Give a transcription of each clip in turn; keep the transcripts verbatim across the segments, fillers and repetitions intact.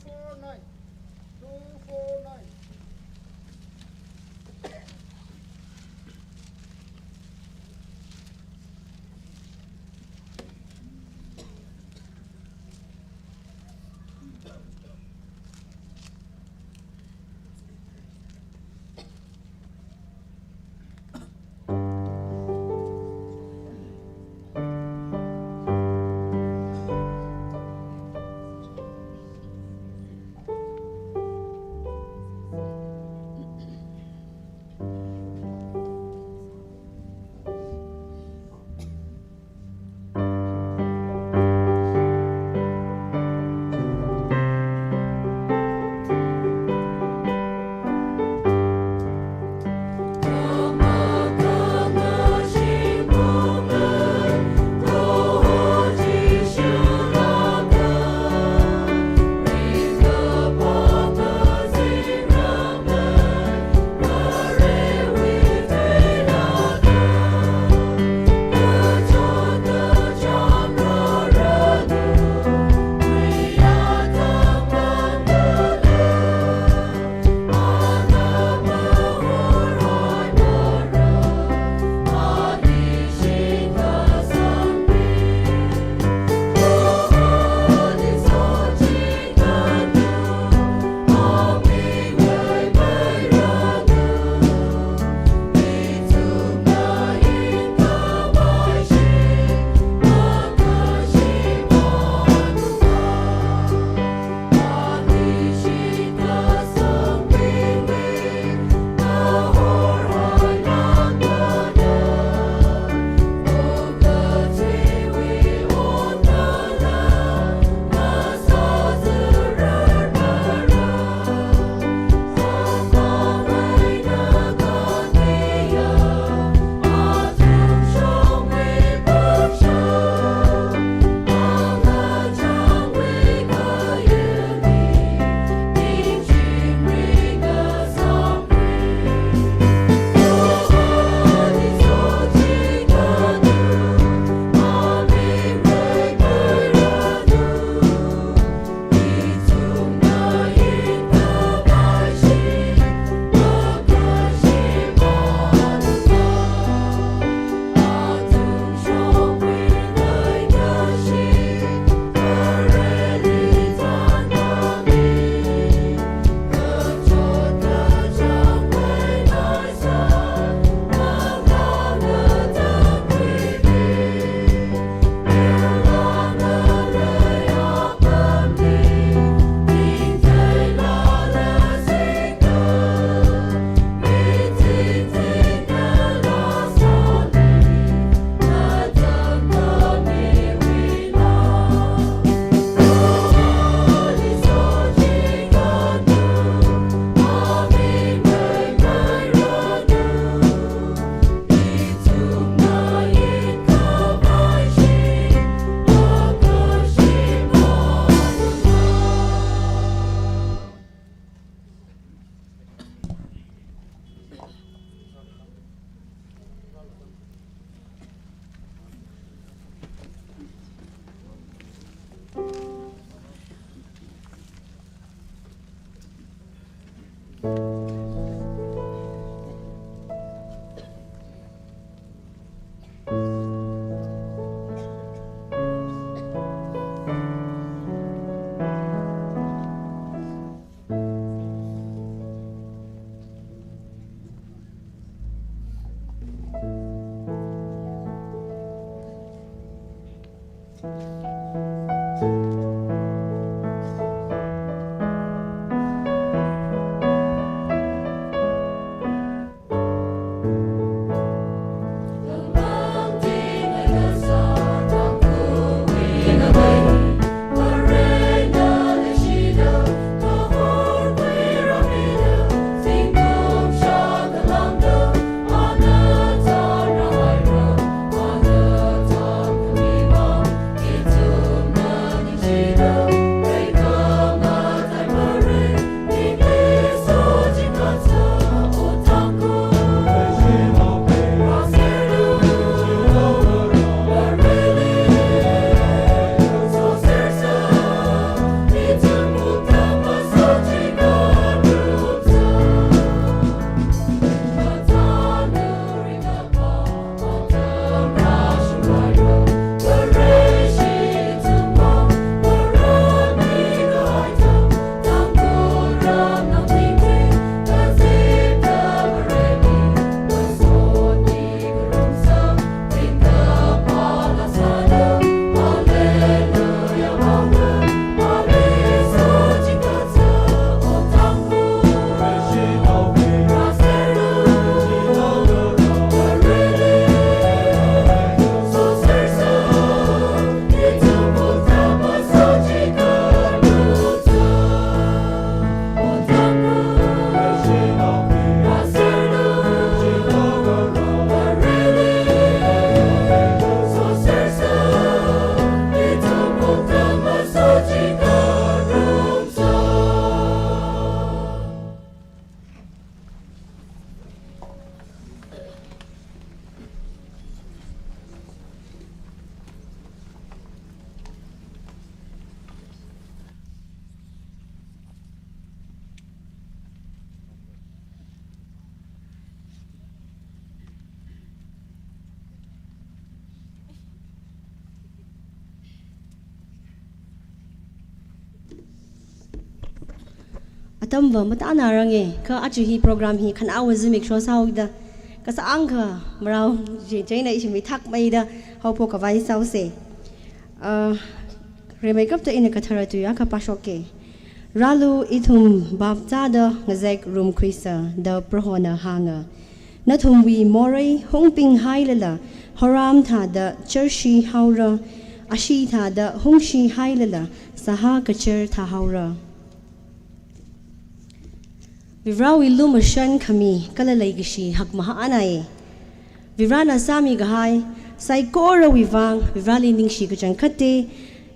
Four nine. Two four nine. Tamva matānaranga, kha aja hi program hi khanaowa zimiksho sāhaoda, kasāngkha marao je chieina ishi mithakmeida haophok khavai sāhaosa. Ah, rimeikapta ina kathara tui akha pāshoka. Rālu, ithum bhap tāda ngazek rumkhuisa da Prohona hānga. Nathumwui morei hungpinghailala, horam thāda charshi haora, ashee thāda hungshi hailala, sāhā kachar thāhaora. Varivarawui lumashan khami kala leikashi hakmahānai. Varivarana sāmikahai saikorawui vang Varivarali ningshi kachangkhatta,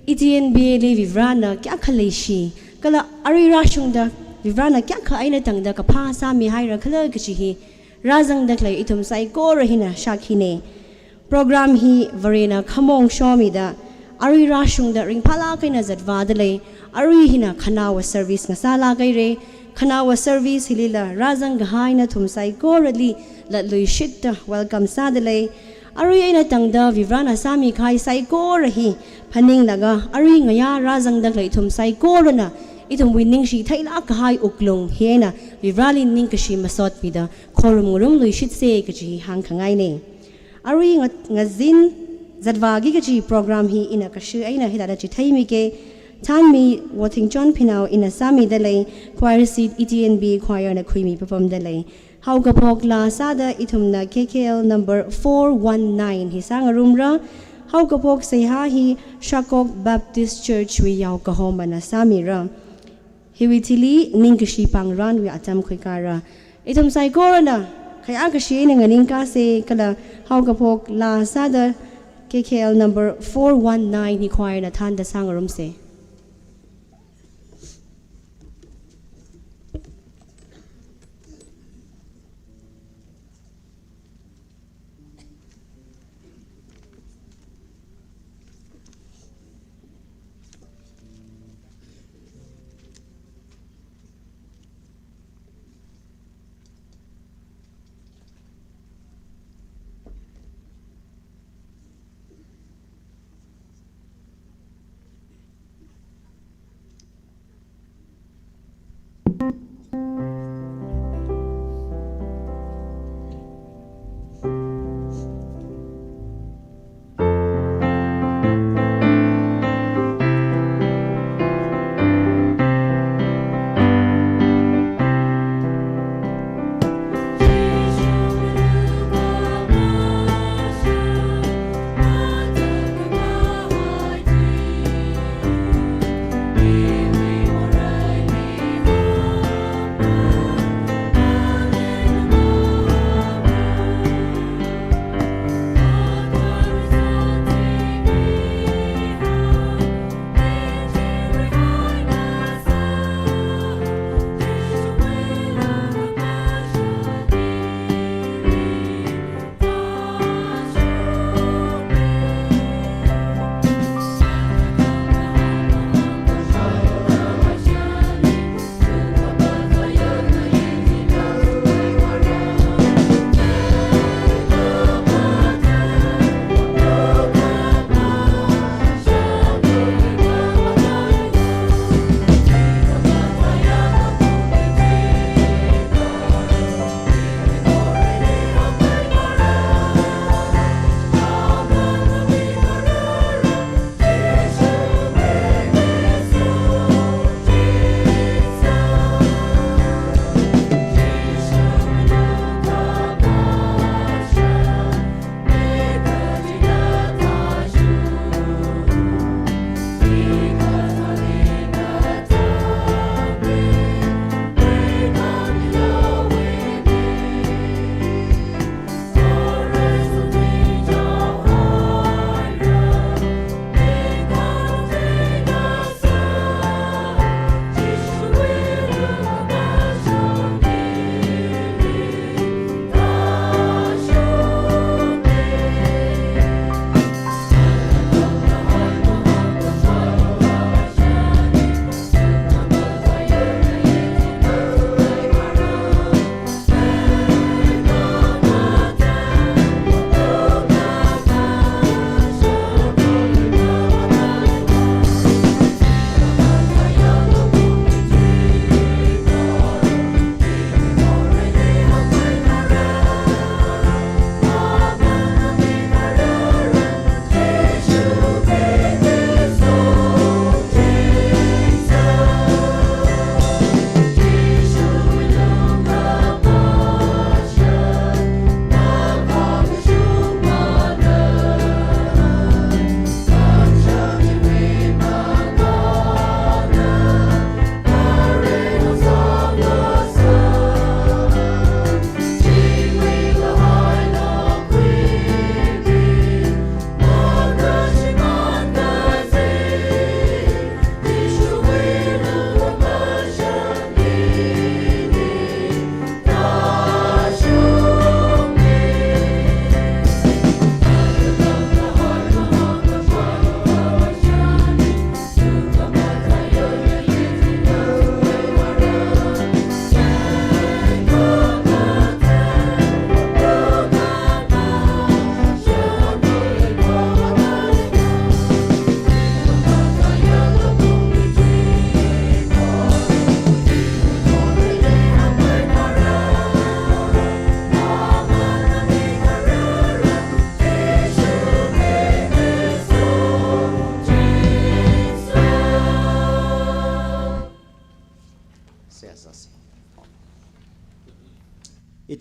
E T N B A li Varivarana kayākha leishi, kala arui rāshungda Varivarana kayākha eina tangda kaphā sāmihaira khala kachi hi rāzangda khalei ithum saikora hina shākhina. Program hi Varena khamong shomida, arui rāshungda ringphālāk eina zatvāda lei, arui hina khanaowa service ngasālāk haira, khanaowa service hilila rāzangkahai nathum saikorali latluishitta welcome sāda lei. Arui eina tangda Varivarana sāmikahai saikora hi phaninglaga, arui ngayā rāzangda khalei ithum saikorana ithumwui ningshi theilāk kahai wuklung hi eina Varivarali ningkashi masotmida khorum ngarumluishitsa kachi hi hāngkhangaina. Arui nga-, ngazin zatvāki kachi program hi ina kashi eina hithāda chitheimika. Thanmi Wothingchon Phinao ina sāmida lei, choir seat E T N B choir na khuimi papamda lei. Haokaphok laa sāda ithumna K K L number four one nine hi sāngarumra. Haokaphok seihā hi Shakok Baptist Church wui yaokahomana sāmira. Hiwui thili ningkashi pāngranwui atam khuikara. Ithum saikorana khayākashi eina nganingkasa kala haokaphok laa sāda K K L number four one nine hi choir na thānda sāngarumsa.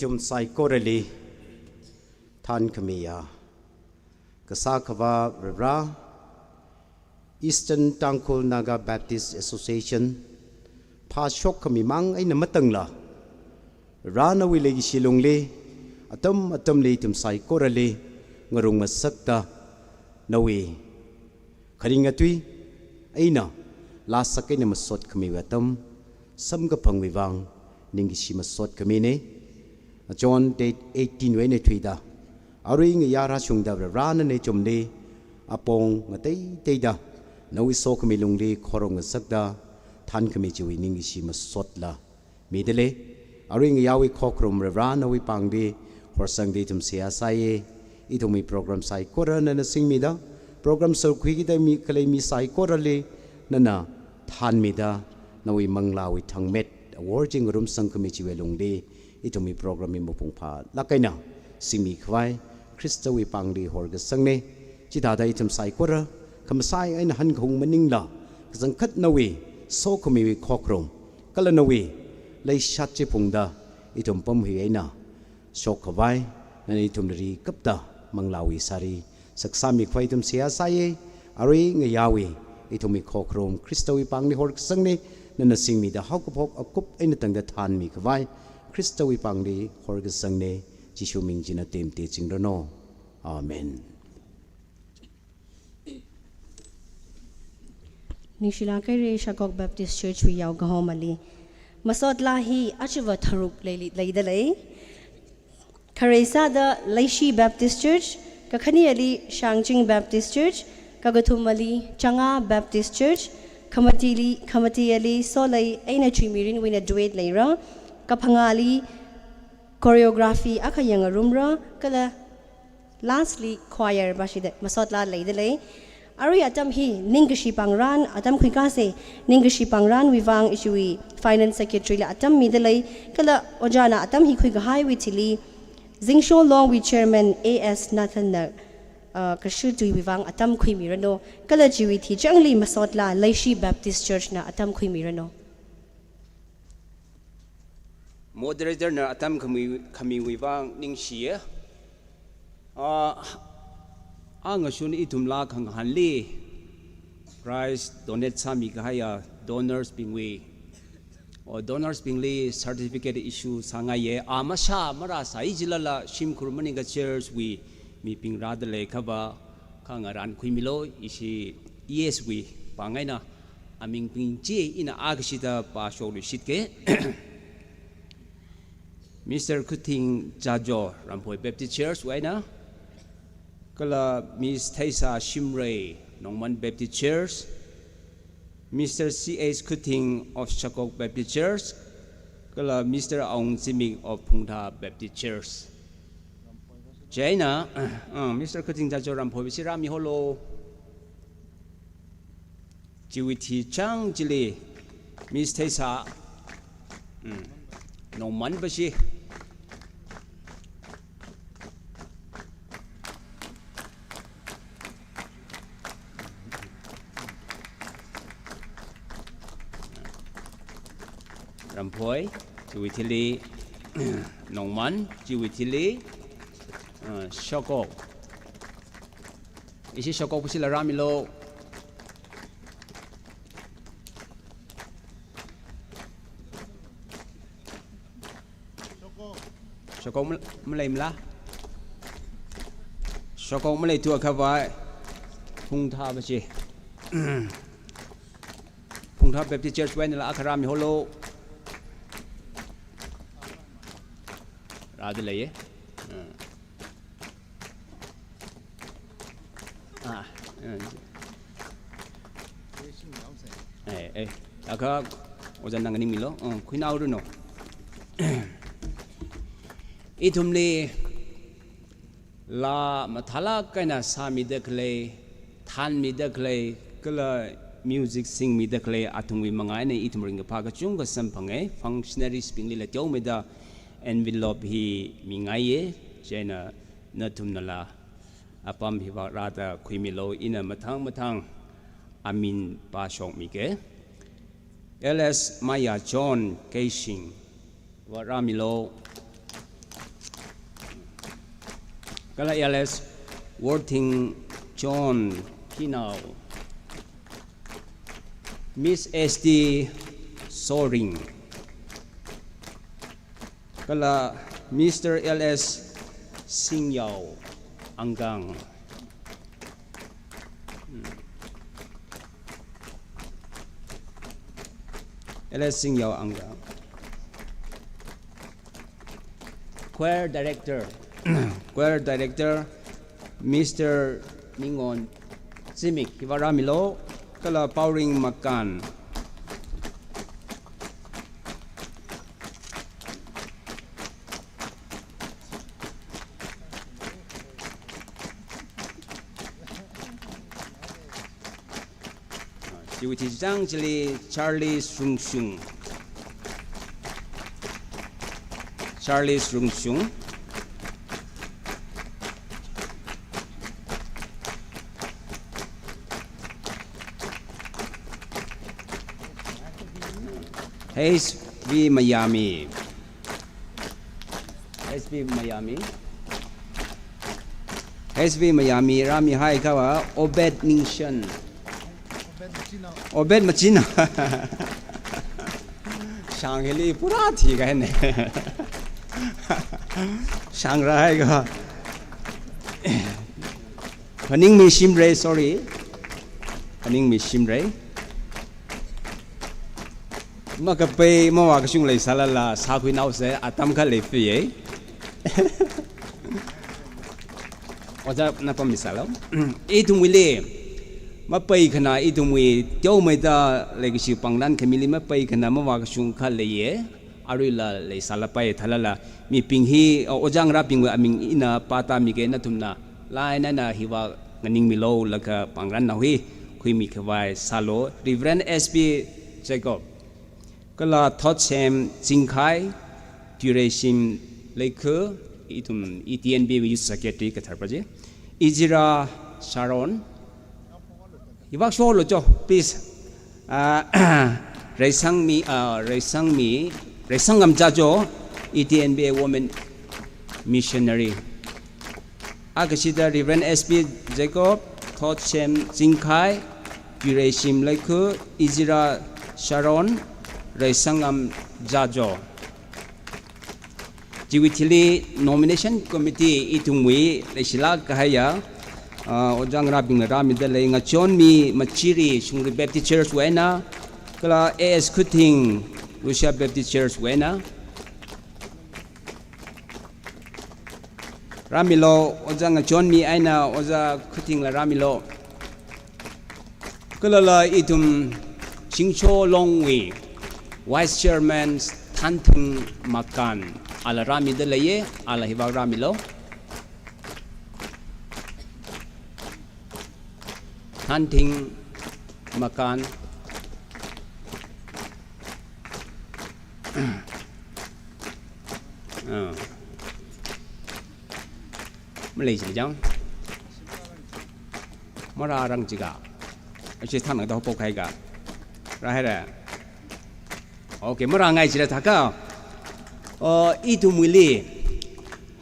Ithum saikorali thankhamiya kasā Akhava Varivara, Eastern Tangkhul Naga Baptist Association phāshok khami mang eina matangla, Varivara nawui leikashi lungli atam atamli ithum saikorali ngarumngasakta, nawui kharinga tui eina lāsak eina masot khamiwui atam samkaphangwui vang ningkashi masot khamina. John date eighteen wui eina thuida, arui ngayā rāshungda Varivara nana ithumli apong ngateiteida nawui sokhami lungli khorumngasakta thankhami chiwui ningkashi masotla midalei. Arui ngayāwui khokharum Varivara nawui pāngli horsangda ithum seihā sāya. Ithumwui program saikora nana singmida, program sākhuikida mi khalei mi saikorali nana thanmida, nawui manglāwui thangmet awor chi ngarumsang khami chiwui lungli ithumwui program hi mapung phālāk eina singmi khavai Khristawui pāngli horkasangna. Chithāda ithum saikora khamasai eina hankhaung maningla, kachangkhat nawui sokhamiwui khokharum kala nawui leishat chi phungda ithum pamhui eina shok khavai nana ithumli rikapta manglāwui sāri saksāmi khavai ithum seihā sāya. Arui ngayāwui ithumwui khokharum Khristawui pāngli horkasangna. Nana singmida haokaphok akup eina tangda thanmi khavai Khristawui pāngli horkasangna. Jishu ming china temte chingranu. Amen. Ningshilāk haira Shakok Baptist Church wui yaokahomali. Masot laa hi achuva tharuk leili, leidalei. Kharei sāda Leishi Baptist Church, kakhaneli Shangching Baptist Church, kakathumali Changa Baptist Church, khamatili, khamatiali Solei eina Chuimirinwuina duet leira, kaphangāli choreography akha yangarumra, kala lastly choir bashida masot laa leidalei. Arui atam hi ningkashi pāngrān atam khuikāsa. Ningkashi pāngrānwui vang ishiwui finance secretary la atam midalei, kala ojāna atam hi khuikahaiwui thili Zingsho Longwui chairman A S Nathan na, uh, kashut tuiwui vang atam khuimiranu. Kala chiwui thichangli masot laa Leishi Baptist Church na atam khuimiranu. Moderator na atam khami, khamiwui vang ningshiya. Ah, angashun ithumla khangahānli prize donate sāmi kahaiya donors bingwui, or donors bingli certificate issue sāngaiya. Ah, mashā marāsai jilala shimkhur maningakha church wui mibing rādalei khavā khangarān khuimilu. Ishi E S wui pāng eina aming bing chi ina akashida pāshokluishitke. Mister Khuting Jajo, Ramphoi Baptist Church wui eina, kala Miss Theisa Shimrei, Nongman Baptist Church, Mister C H Khuting of Shakok Baptist Church, kala Mister Aung Zimik of Phungtha Baptist Church. Chieina, uh, Mister Khuting Jajo, Ramphoi bisi rāmiholu. Chiwui thichang chili Miss Theisa, mm, Nongman bashi. Ramphoi, chiwui thili, Nongman, chiwui thili, uh, Shakok. Ishi Shakok bisi la rāmilu. Shakok mal-, maleimala? Shakok maleithu khavai Phungtha bashi. Phungtha Baptist Church wui einala akha rāmiholu. Rādaleiya. Uh. Ah, eh. Eh, eh. Akha, ojā nganingmilu. Oh, khuinaoranu. Ithumli laa mathālāk eina sāmida khalei, thanmida khalei, kala music singmida khalei athumwui manga eina ithum ringkaphā kachungkha samphanga. Functionaries bingli la teomeida envelope hi mingaiya. Chieina nathumnala apam hi vak rāda khuimilu, ina mathang mathang amin pāshokmike. L S Maya John Keishing, vak rāmilu. Kala L S Worthing John Kinau. Miss S T Soring. Kala Mister L S Singyao Angkang. Hmm. L S Singyao Angkang. Choir director. Choir director, Mister Ningon Zimik, hiva rāmilo, kala Pauring Makan. Chiwui chithang chili Charles Rungshung. Charles Rungshung. H V Miami. H V Miami. H V Miami rāmihai kava Obed Ningshen. Obed Machina. Shang hili pura thikahaina. Shang rāhai kava. Phaningmi Shimray, sorry. Phaningmi Shimray. Makapai mavākashung leisālala, sākhuinaosa, atam kha leifiye. Ojā na pammisālo. Ithumwuili, mapaikhana ithumwui teomeida leikashi pāngran khamili mapaikhana mavākashung kha leiye. Aruila leisālapai thālala, mibing hi, o, ojā ngarābingwui aming ina pātāmige nathumna, lainana hiva nganingmilo laga pāngrannao hi, khuimi khavai sālo, Reverend S P Jacob. Kala Thotchem Chingkhai, Dureshim Leikhu, ithum E T N B Youth Secretary kathar paji. Ezra Sharon, Ivak sholo jo, please. Ah, Reisangmi, ah, Reisangmi, Reisangam Jajo, E T N B A Women Missionary. Akashida Reverend S P Jacob, Thotchem Chingkhai, Dureshim Leikhu, Ezra Sharon, Reisangam Jajo. Chiwui thili nomination committee ithumwui leishilāk kahaiya, ah, ojā ngarābingna rāmida lei, Ngachonmi Machiri Shungri Baptist Church wui eina, kala A S Khuthing Lucia Baptist Church wui eina. Rāmilo, ojā Ngachonmi eina ojā Khuthingla rāmilo. Kalala ithum Chingcho Longwui Vice Chairman Thanthing Makan, ala rāmida leiye, ala hivak rāmilo. Thanthing Makan. Ah. Malei chili jang. Marārang jiga. Ashi thang nang da hopok haiga. Rāhaira. Okay, marāngai jila thākha. Uh, ithumwuili.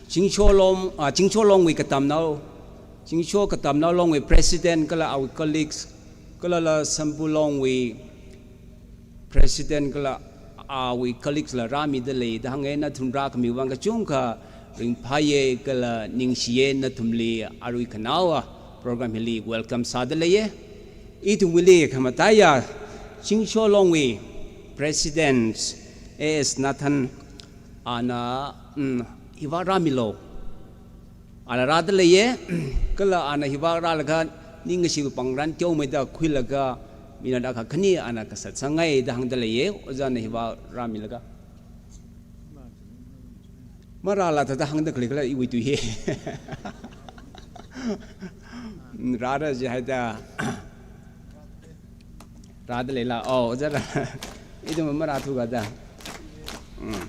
Chingcho Long, ah, Chingcho Longwui katamnao. Chingcho katamnao Longwui president kala awui colleagues. Kalala Sambu Longwui president kala awui colleagues la rāmida lei da hānge, nathum rākhami vang kachungkha ringphāye kala ningshiye, nathumli arui khanaowa program hili welcome sāda leiye. Ithumwuili khamataiya Chingcho Longwui president A S Nathan ana, mm, hivak rāmilo. Ana rāda leiye, kala ana hivak rālaga ningashi pāngran teomeida khuilaga minute akha khani ana kasat sāngai da hāngda leiye, ojāna hivak rāmilaga. Marāla thāda hāngda khalei kala iwui tui hi. Rāra jihaida. Rāda leila, oh, ojā rā. Ithum marāthuka da. Mm.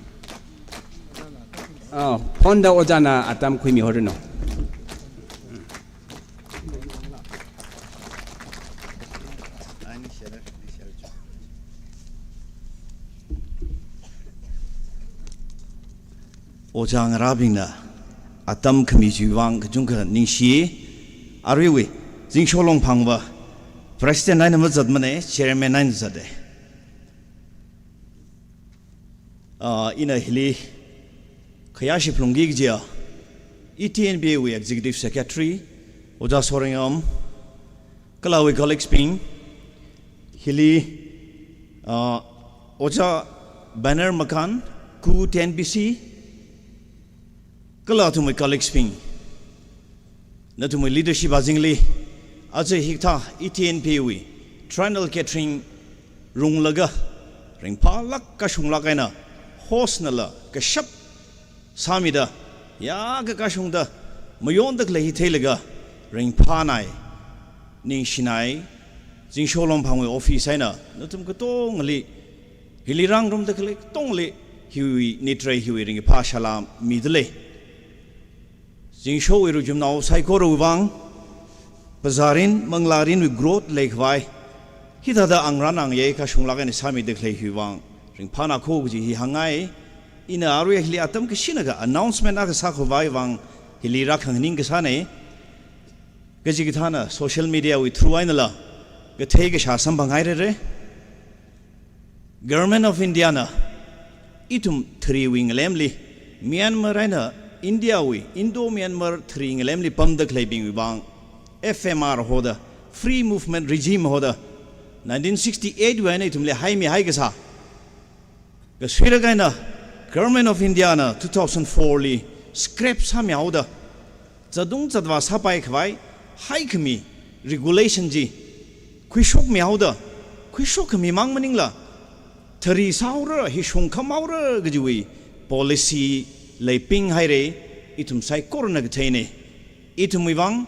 Oh, phone da ojāna atam khuimi horino. Ojā ngarābingna, atam khami chiwui vang kachungkha ningshi. Aruiwui Zingsho Longphangva President eina mazatmane, Chairman eina zate. Ah, ina hili khayāshi phalungki kajiya E T N P A wui Executive Secretary, Ojā Sorengam, kala awui colleagues bing, hili, ah, Ojā Banner Makan, Ku T N P C, kala athumwui colleagues bing, nathumwui leadership azingli, aja hikathā E T N P A wui Trinal Catering runglaga, ringphālāk kashunglāk eina host nala kashap sāmida, yākha kashungda, mayonda khalei hi theilaga, ringphānai, ningshinai, Zingsho Longphangwui office eina nathum katongali, hili rāngarumda khalei katongli, hiwui nitrei hiwui ringkaphā salām midalei. Zingshowui ruichumnao saikorawui vang, bazārin, manglārinwui growth leikhavai, hithāda angrān angayei kashunglāk eina sāmida khalei hiwui vang ringphānako kaji hi hāngngai. Ina arui hili atam kashinaka announcement akha sākhavai vang hili rākhanganing kasāne. Kachikathāna social media wui through einala kathei kashā samphanghairare. Government of India na ithum thariwui ngalemli, Myanmar eina India wui, Indo-Myanmar thari ngalemli pamda khaleibingwui vang, F M R hoda, Free Movement Regime hoda, nineteen sixty-eight wui eina ithumli haimihai kasā. Kasuirak eina Government of India na two thousand four li scrap sāmihaoda, zatung zatvā sāpai khavai, haikhami regulation chi khuishokmihaoda, khuishokkhami mang maningla, thari sāhaora, hi shungkhamhaora kajiwui policy leipinghaire. Ithum saikorana katheine. Ithumwui vang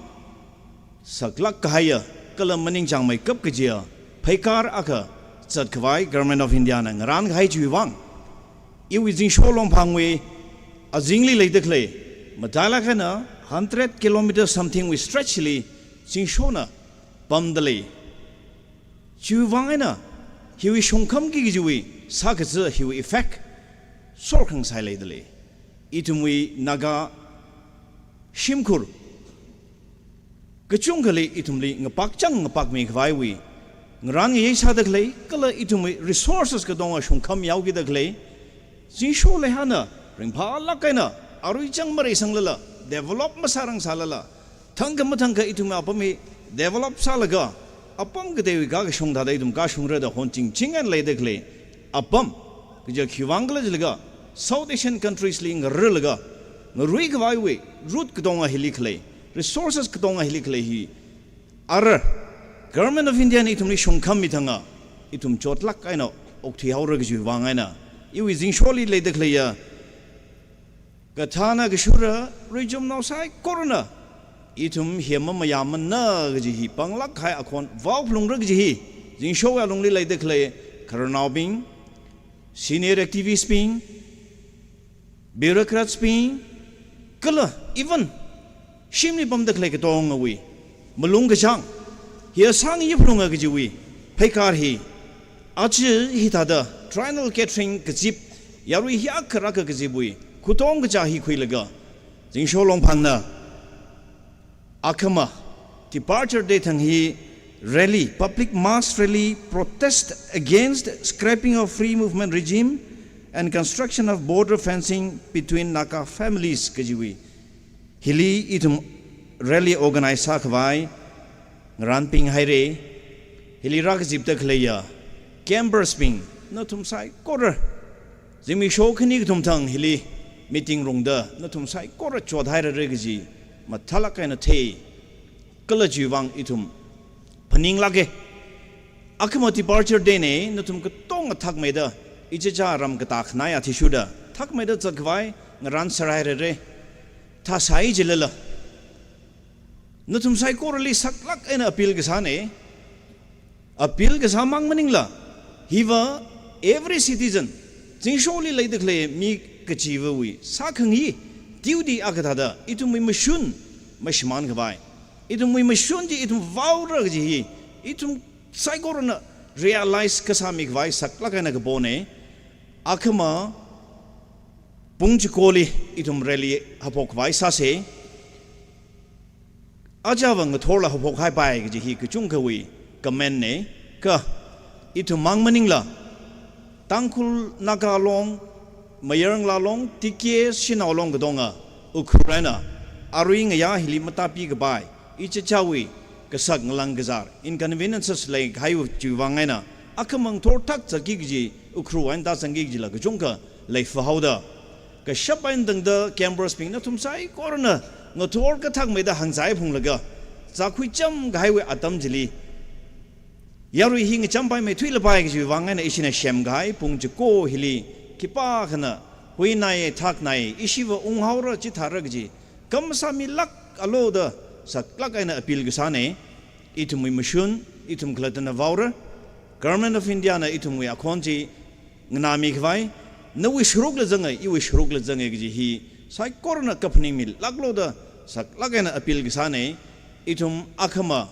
saklāk kahaiya, kala maningchāngmeikap kajiya pheikar akha zatkhavai Government of India na ngarānkahai chiwui vang, iwui Zingsho Longphangwui azingli leida khalei, matailāk eina hundred kilometer something wui stretch li Zingshona pamdalei. Chiwui vang eina, hiwui shungkhamki kajiwui sākazā hiwui effect sorkhangasai leidalei. Ithumwui Naga shimkhur kachungkhali ithumli ngapakchang ngapakmi khavaiwui ngarān ngayei sāda khalei, kala ithumwui resources katonga shungkham yaokida khalei, Zingsho leihāna ringphālāk eina arui chang mareisanglala, develop masārangsālala, thangkha mathangkha ithumwui apam hi develop sālaga, apam kateiwui kakashung thāda ithum kashungra da honchingching eina leida khalei apam, kaja khiwui vang khala jilaga, South Asian countries li ngararlaga, ngarui khavaiwui route katonga hili khalei, resources katonga hili khalei hi, ara, Government of India na ithumli shungkhammi thanga, ithum chotlāk eina okthuihaora kajiwui vang eina, iwui Zingsholi leida khaleiya kathāna kashura, ruichumnao saikorana, ithum hi mamayāmana kaji hi panglāk kahai akhon vaophalungra kaji hi, Zingshowui alungli leida khalei khararnaobing, senior activist bing, bureaucrats bing, kala even shimli pamda khalei katongawui malung kachāng, hi asang yiphalunga kajiwui pheikar hi, aja hithāda Trinal Catering kazip, yarui hiyākha rākha kazipwui khuitong kachā hi khuilaga, Zingsho Longphangna akhama departure day thang hi rally, public mass rally, protest against scrapping of free movement regime and construction of border fencing between Naga families kajiwui. Hili ithum rally organize sākhavai ngarānpinghaire. Hili rākazipda khaleiya campers bing, nathum saikora, zimiksho khani kathum thang hili meeting rungda nathum saikora chothairare kaji mathālāk eina thei. Kala chiwui vang ithum phaninglāke. Akhama departure day ne, nathum katonga thakmeida, ichicha ram katā khanai athishurda thakmeida zatkhavai ngarānserhairare. Thāsai jilala, nathum saikorali saklāk eina appeal kasāne. Appeal kasā mang maningla, hiva every citizen, Zingsholi leida khalei mi kachivawui sākhangayi duty akha thāda, ithumwui mashun mashimānkhavai, ithumwui mashun chi ithum vaora kaji hi, ithum saikorana realize kasāmikhavai saklāk eina kapone. Akhama Pung chikoli ithum rally haophok khavai sāsa. Ajava ngathorla haophok haipai kaji hi kachungkhawui comment na, kha ithum mang maningla, Tangkhul Naga Long, Mayar Ngala Long, T K Shanao Long katonga Ukhrul eina arui ngayā hili matāpi kapai, ichichāwui kasak ngalang kazār, inconveniences leikahai chiwui vang eina, akhama ngathor thak zatki kaji, Ukhrul eina tāzangki kajila kachungkha leifa haoda, kashap eina tangda campers bingna nathum saikorana ngathor kathak meida hāngzai phunglaga, zatkhui cham kahaiwui atam chili, yarui hi ngachampai meithuilapai kajiwui vang eina ishina semkahai pung chiko hili, khipākhana huinai, thaknai, ishiva unghaora, chithāra kaji, kam sāmilāklu da saklāk eina appeal kasāna. Ithumwui mashun, ithum khalattana vaora. Government of India na ithumwui akhon chi nganāmi khavai, nawui sharukla zanga, iwui sharukla zanga kaji hi saikorana kaphaningmilāklu da saklāk eina appeal kasāna. Ithum akhama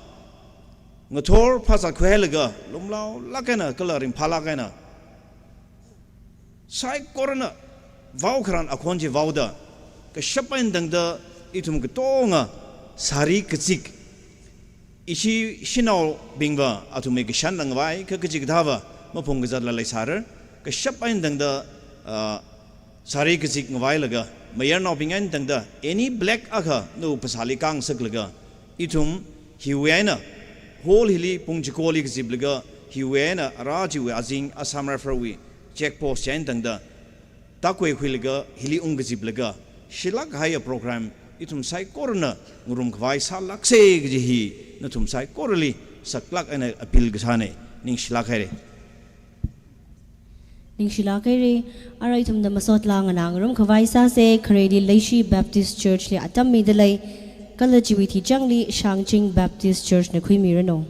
ngathor phāzatkhui hailaga, lumlaolāk eina kala ringphālāk eina, saikorana vaokharan akhon chi vaoda, kashap eina tangda ithum katonga sari kazik, ishi shanaobingva athumwui kashan ngavai, kha kaji kathāva maphung kazatla leisāra, kashap eina tangda, ah, sari kazik ngavailaga, mayarnaobing eina tangda any black akha nawui phasāli khangasaklaga, ithum hiwui eina hall hili pung chikoli kaziplaga, hiwui eina ara chiwui azing Assam Rifle wui check post eina tangda tākhuikhuilaga, hili ungkaziplaga, shilāk kahaiya program ithum saikorana ngarum khavai sālāksa kaji hi nathum saikorali saklāk eina appeal kasāna. Ningshilāk haira. Ningshilāk haira. Ara ithumna masotla nganā ngarum khavai sāsa, khareli Leishi Baptist Church li atam midalei, kala chiwui thichangli Shangching Baptist Church na khuimiranu.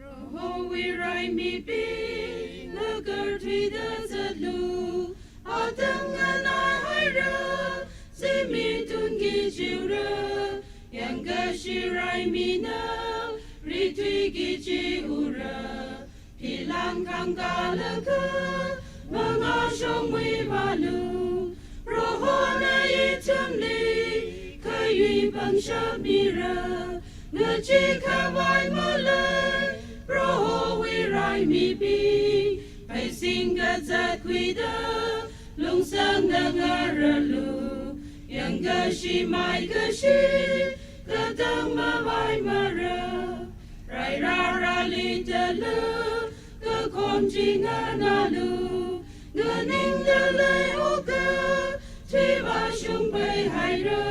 Prohowui raimibing, ngakarthuida zatlu, atang nganaihaira, zimitunki chiura, yangkashi raimina, rithuiki chiura, philang khangkalaga, mangāshongwui vālu, Prohona ithumli khayui pangshap mira, ngachee khavai malei, Prohowui raimibing, pheising kazat khuida, lungsangda ngaralu, yangkashi maikashi, katang mavaimara, rairarali tala, kakhom chi nganālu, nganingda leihaoka, thivāshung peihaira,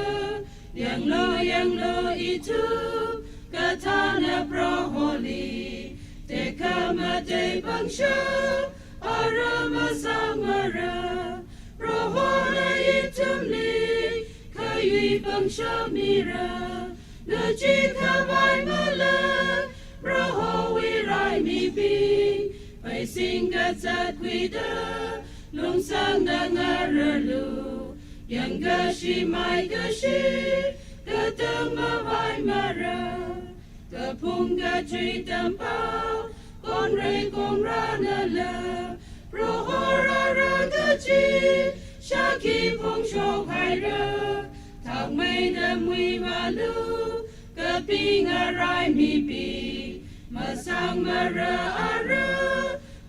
yanglu, yanglu ithum, kathāna Proholi, tekhamatei pangshap, ara masāmara, Prohona ithumli, khayui pangshap mira, ngachee khavai malei, Prohowui raimibing, pheising kazat khuida, lungsangda ngaralu, yangkashi maikashi, katang mavaimara, kaphung kathui tampao, konrei konranala, Proho rāra kachi, Shākhi phongshok haira, thangmeida muimalu, kapinga raimibing, masangmara ara,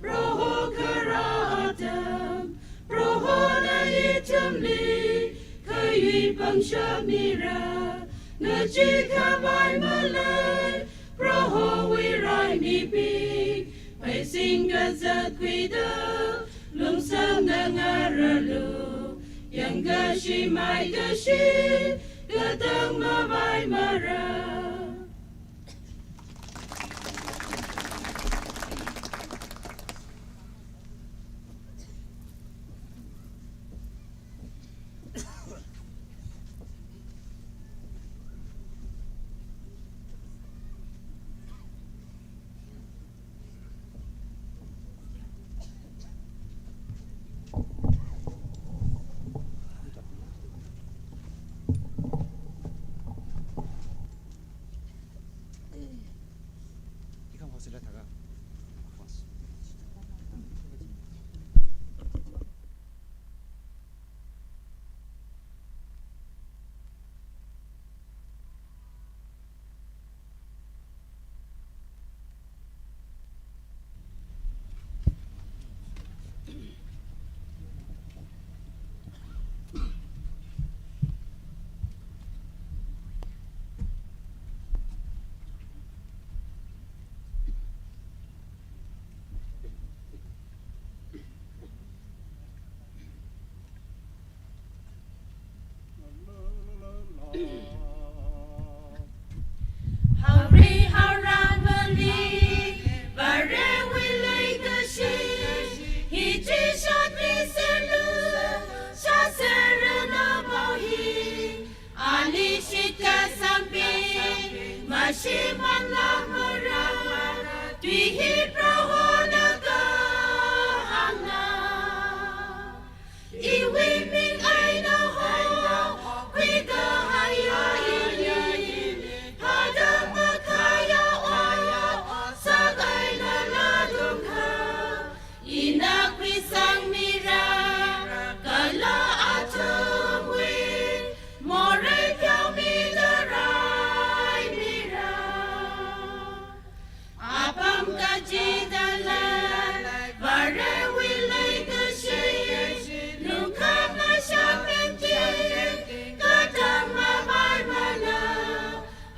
Proho kharā atam, Prohona ithumli khayui pangshap mira, ngachee khavai malei, Prohowui raimibing, pheising kazat khuida, lungsangda ngaralu, yangkashi maikashi, katang mavai mara. Haori haora mali, Varewui leikashi, hi chi shotmiselu, shāserranu pao hi, ali shitkasangbi, mashimānla mara, tui hi Prohona kahāngna. Iwui ming eina hokhuikahaiya ili, phada makhayaowa, sak eina latungkha, ina khuisangmira, kala athumwui morei pheomida raimira. Apam kachidalei, Varewui leikashi, lungkhamashap pengti, katang mavai mala,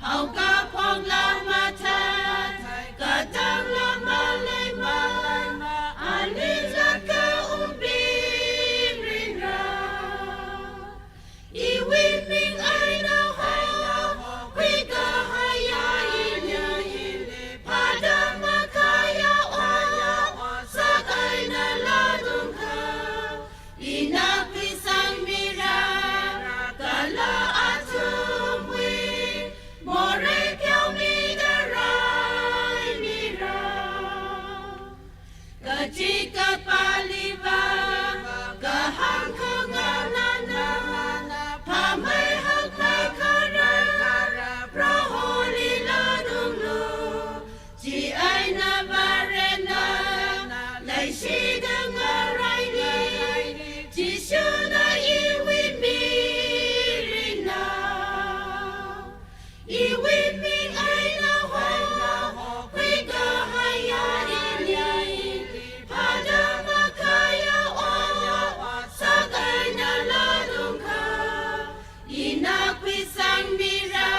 haokaphokla mathei, katangla maleimana, ali latkhaung bingringra. Iwui ming eina hokhuikahaiya ili, phada makhayaowa, sak eina latungkha, ina khuisangmira, kala athumwui morei pheomida raimira. Kachikathā paliva, kahāng khanganāna, phamei hakmei kharar, Proholi latunglu. Chieina Varena, leishida ngaraili, Jishuna iwui mirinna. Iwui ming eina hokhuikahaiya ili, phada makhayaowa, sak eina latungkha, ina khuisangmira,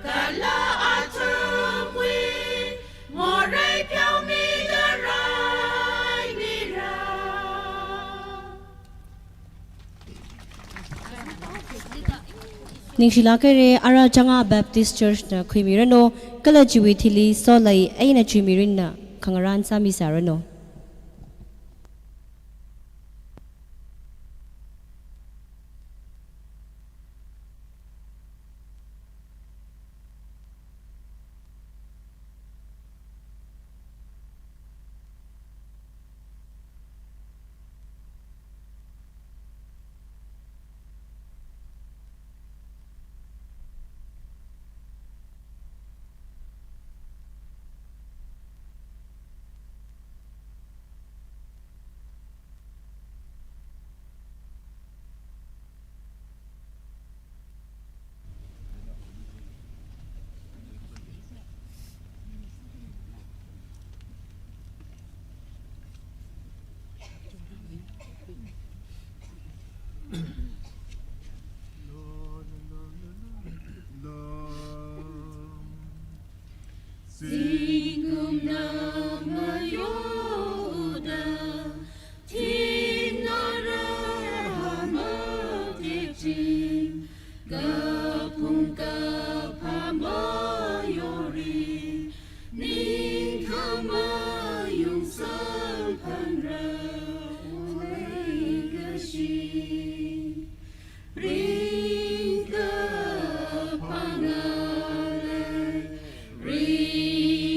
kala athumwui morei pheomida raimira. Ningshilāk haira, ara Changa Baptist Church na khuimiranu, kala chiwui thili sola eina chi mirinna khangarān sāmisāranu.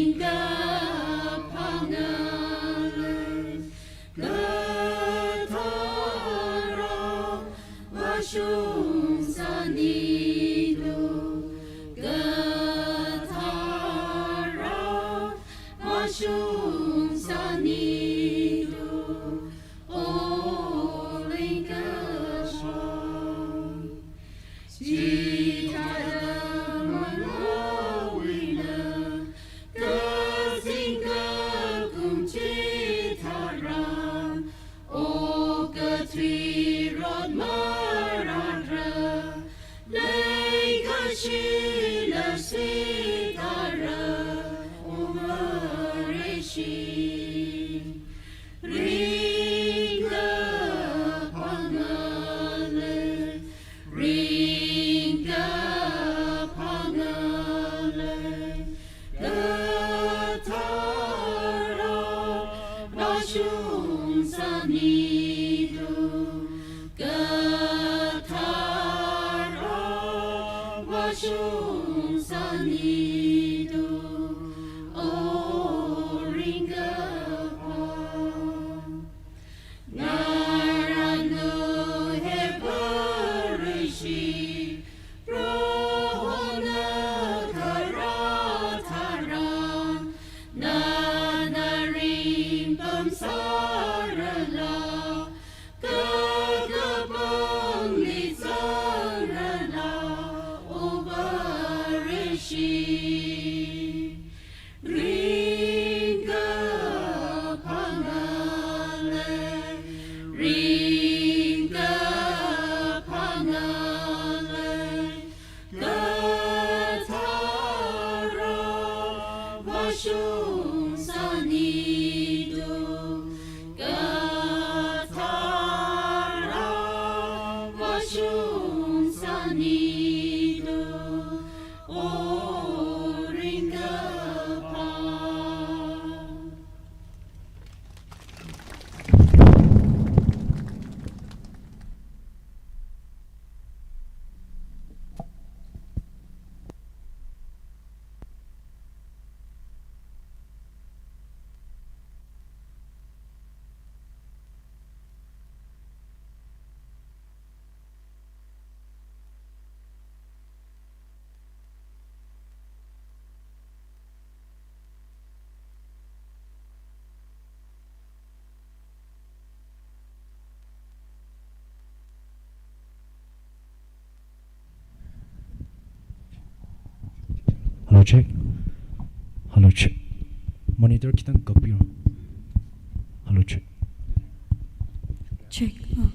ringkaphā ngalei, kathara vāshung sānidu, kathara vāshung sānidu, O ringkaphā. Chithāda mangawui eina, kazing kakum chitharan, O kathui rot marāra, leikashila sitara, O Vareshi. Ringkaphā ngalei, ringkaphā ngalei, kathara vāshung sānidu, kathara vāshung sānidu, O ringkaphā. Ngarānu he Vareshi, Prohona kharā tharan, nana ringpam sārala, kakapangli zangrala, O Vareshi. Ringkaphā ngalei, ringkaphā ngalei, kathara vāshung sānidu, kathara vāshung sānidu, O ringkaphā. Hello, check. Hello, check. Monitor khitang kakpiru. Hello, check. Check. Oh.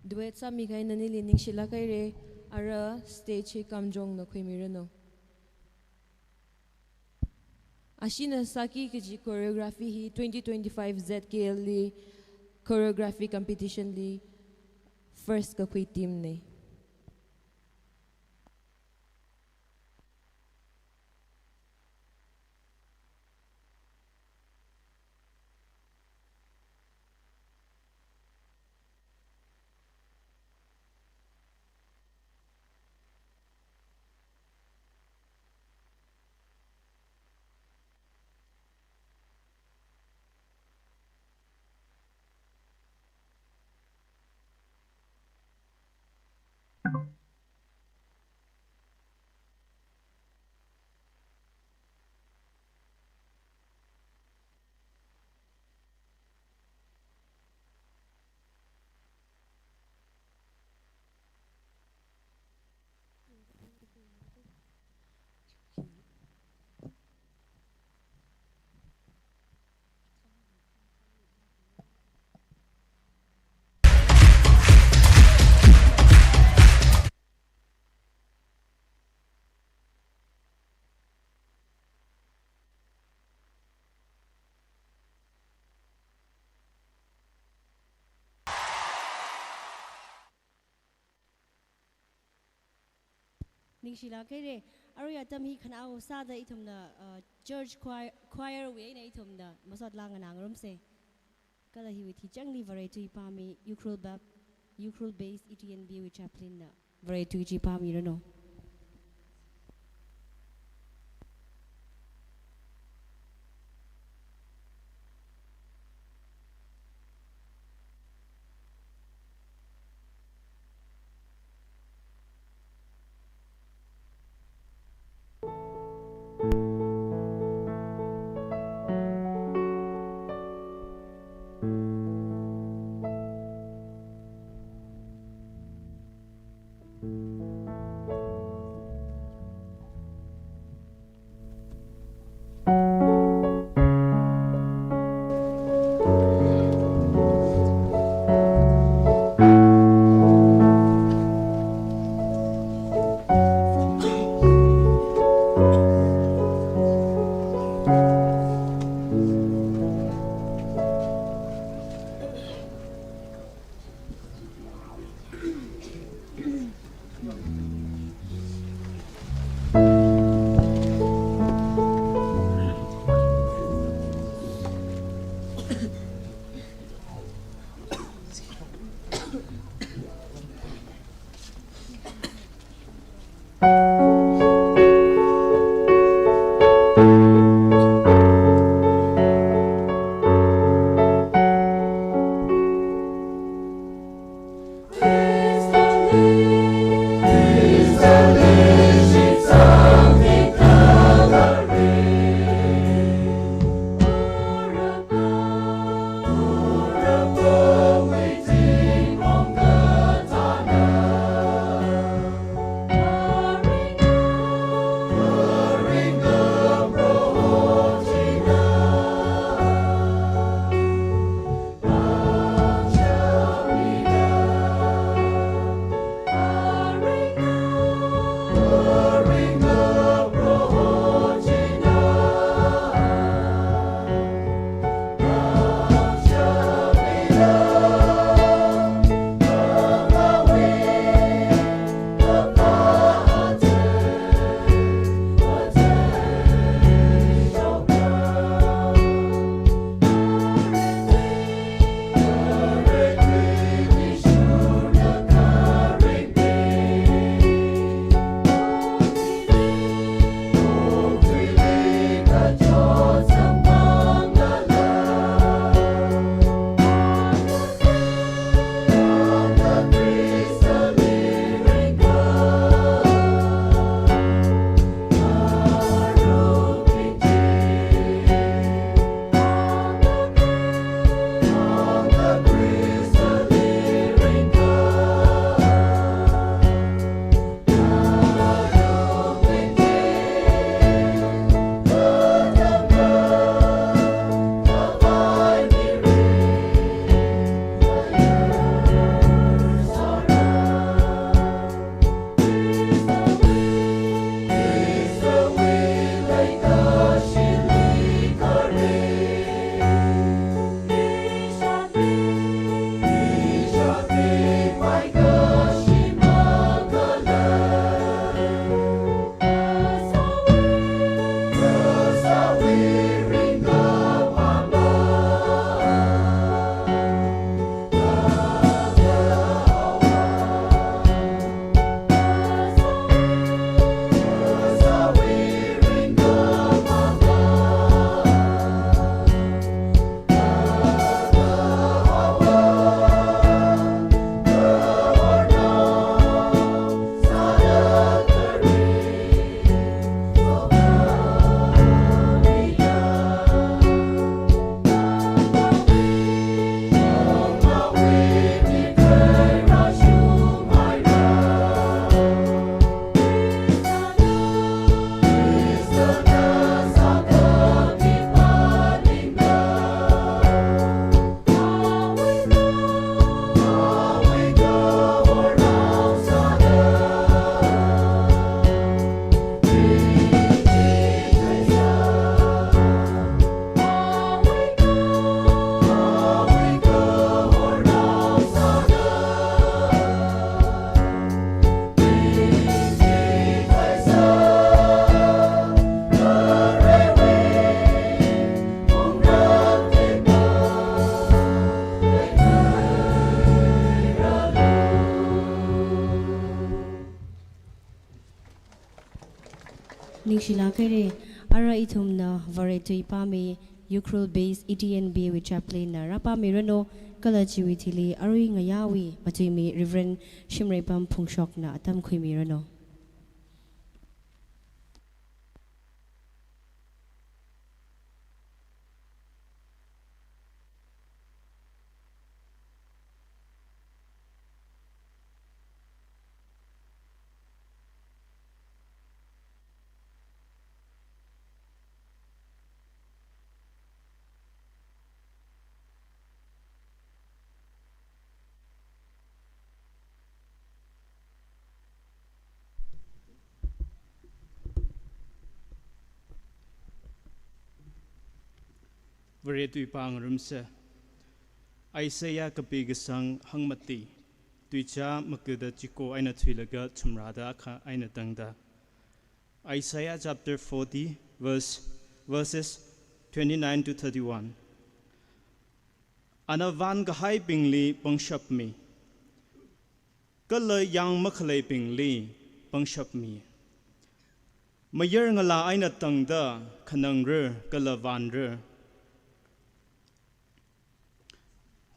Duet sāmikahai nanili ningshilāk haira, ara stage hi Kamjongna khuimiranu. Ashina Sāki kaji choreography hi twenty twenty-five Z K L li choreography competition li first kakhui team na. Ningshilāk haira, arui atam hi khanao sāda ithumna, uh, church choir, choir wui eina ithumna masot lānganā ngarumsa. Kala hiwui thuichāngli Varewui tui pāmi, Ukhrul Bap-, Ukhrul based E T N B wui chaplain na Varewui tui chi pāmiranu. Chila kaire, ara ithumna Vare tui pāmi, Ukhrul based E T N B A wui chaplain na rāpāmiranu, kala chiwui thili arui ngayāwui matuimi Reverend Shimreipam Phungshokna atam khuimiranu. Vare tui pāngarumsa. Isaiah kapi kasang hangmati, tuicha makuda chiko eina thuilaga chumrāda akha eina tangda. Isaiah chapter forty, verse, verses twenty-nine to thirty-one. Ana vānkahaibingli pangshap mi, kala yang makhaleibingli pangshap mi. Mayar ngalā eina tangda khanangra kala vānra.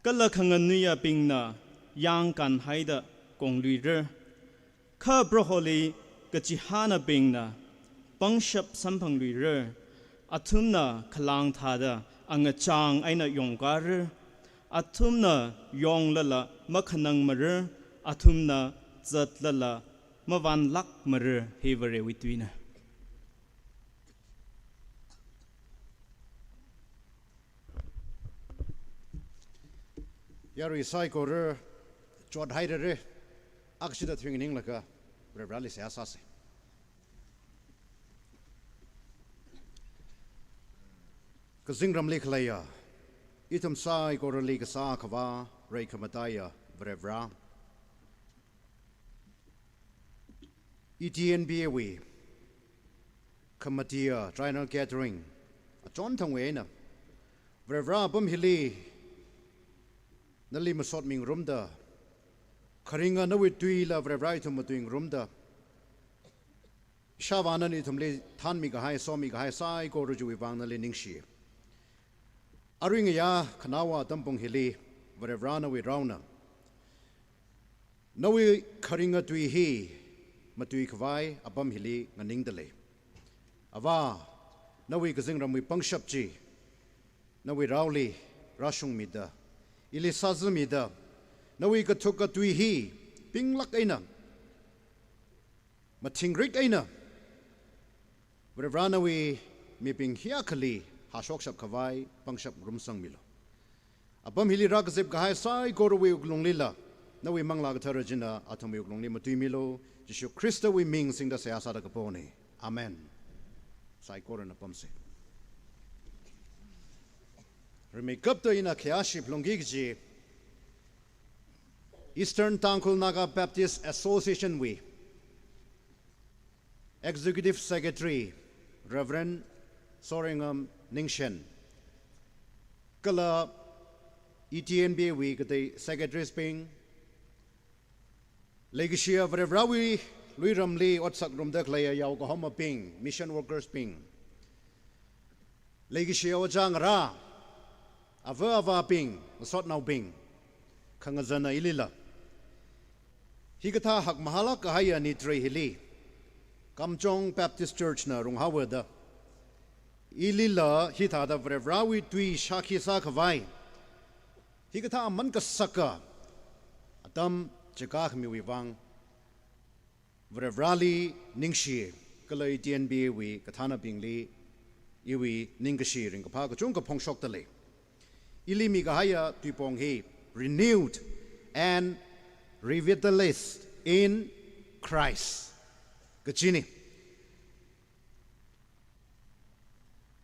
Kala khanganuiyabingna yāngkānhaida kongluira, kha Proholi kachihānabingna pangshap samphangluira. Athumna khalāng thāda angachāng eina yongkara, athumna yonglala makhanangmara, athumna zatlala mavānlākmara. Hi Varewui tuina. Yarui saikora chothairara, akshida thuininglaga Varivarali seihā sāsa. Kazingramli khaleiya, ithum saikorali kasā Akhava, reikhamataiya Varivara. E T N B A wui khamatiya Triennial Gathering achonthangwui eina Varivara apam hili nali masotmingarumda, kharinga nawui tuila Varivara ithum matuingarumda, ishāvāna ithumli thanmikahai, somikahai saikora chiwui vang nali ningshi. Arui ngayā khanaowa tampung hili Varivara nawui raona nawui kharinga tui hi matuikhavai apam hili nganingda lei. Avā, nawui kazingramwui pangshap chi nawui raoli rāshungmida, ili sāzamida, nawui kathuk katui hi pinglāk eina, mathingrik eina Varivara nawui mibing hiyākhali hāshokshap khavai pangshap ngarumsangmilu. Apam hili rākazipkahai saikorawui wuklunglila nawui Manglā Kathara china athumwui wuklungli matuimilu. Jishu Khristawui ming singda seihā sāda kapona. Amen. Saikorana pamsa. Rimeikapta ina khayāshi phalungki kaji Eastern Tangkhul Naga Baptist Association wui Executive Secretary Reverend Sorengam Ningshen, kala E T N B A wui katei secretaries bing, leikashiya Varivarawui luiramli otsak ngarumda khaleiya yaokahomabing, mission workers bing, leikashiya ojā ngarā, ava avābing, ngasotnaobing, khangazana ilila hikathā hakmahālāk kahaiya nitrei hili Kamjong Baptist Church na runghaoda, ilila hithāda Varivarawui tui shākhi sākhavai hikathā aman kasaka atam chikā khamiwui vang Varivarali ningshi, kala E T N B A wui kathānabingli iwui ningkashi ringkaphā kachungkha phongshokda lei. Ili mikahaiya tuipong hi renewed and revitalized in Christ kajina.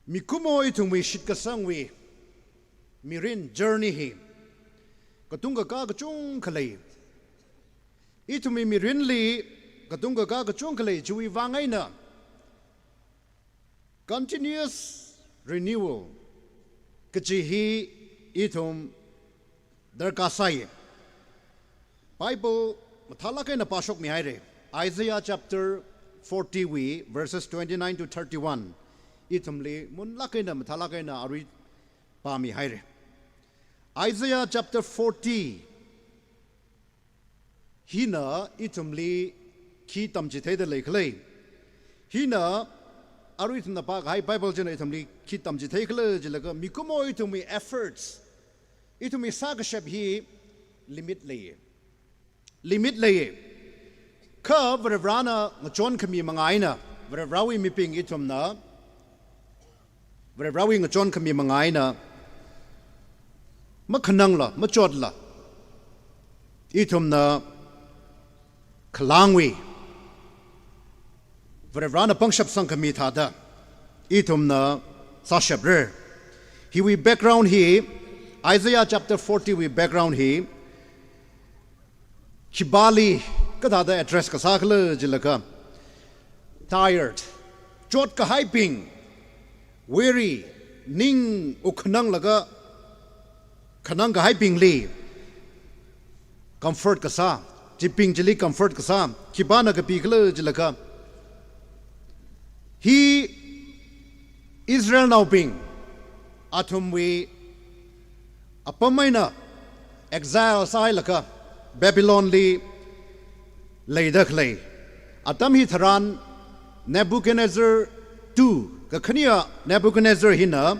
Mikumo ithumwui shitkasangwui mirin journey hi katung kakā kachungkha lei. Ithumwui mirinli katung kakā kachungkha lei, chiwui vang eina continuous renewal kaji hi ithum darkar sāi. Bible mathālāk eina pāshokmihaira. Isaiah chapter forty wui verses twenty-nine to thirty-one. Ithumli munlāk eina, mathālāk eina arui pāmihaira. Isaiah chapter forty hina ithumli khi tamchitheida leikhala? Hina arui ithumna pākahai Bible china ithumli khi tamchitheikhala jilaga, mikumo ithumwui efforts, ithumwui sākashap hi limit lei. Limit lei. Kha Varivarana ngachonkhami manga eina, Varivarawui mibing ithumna, Varivarawui ngachonkhami manga eina, makhanangla, machotla, ithumna khalangwui, Varivarana pangshap sangkhami thāda ithumna sāshapra. Hiwui background hi, Isaiah chapter forty wui background hi, khipāli kathāda address kasākhala jilaga, tired, chotkahaibing, weary, ning ukhananglaga khanangkahaibingli comfort kasā, chibing chili comfort kasā, khipāna kapikhala jilaga, hi Israelnaobing, athumwui apam eina exile sāhailaga Babylonli leida khalei atam hitharan, Nebuchadnezzar two, kakhane Nebuchadnezzar hina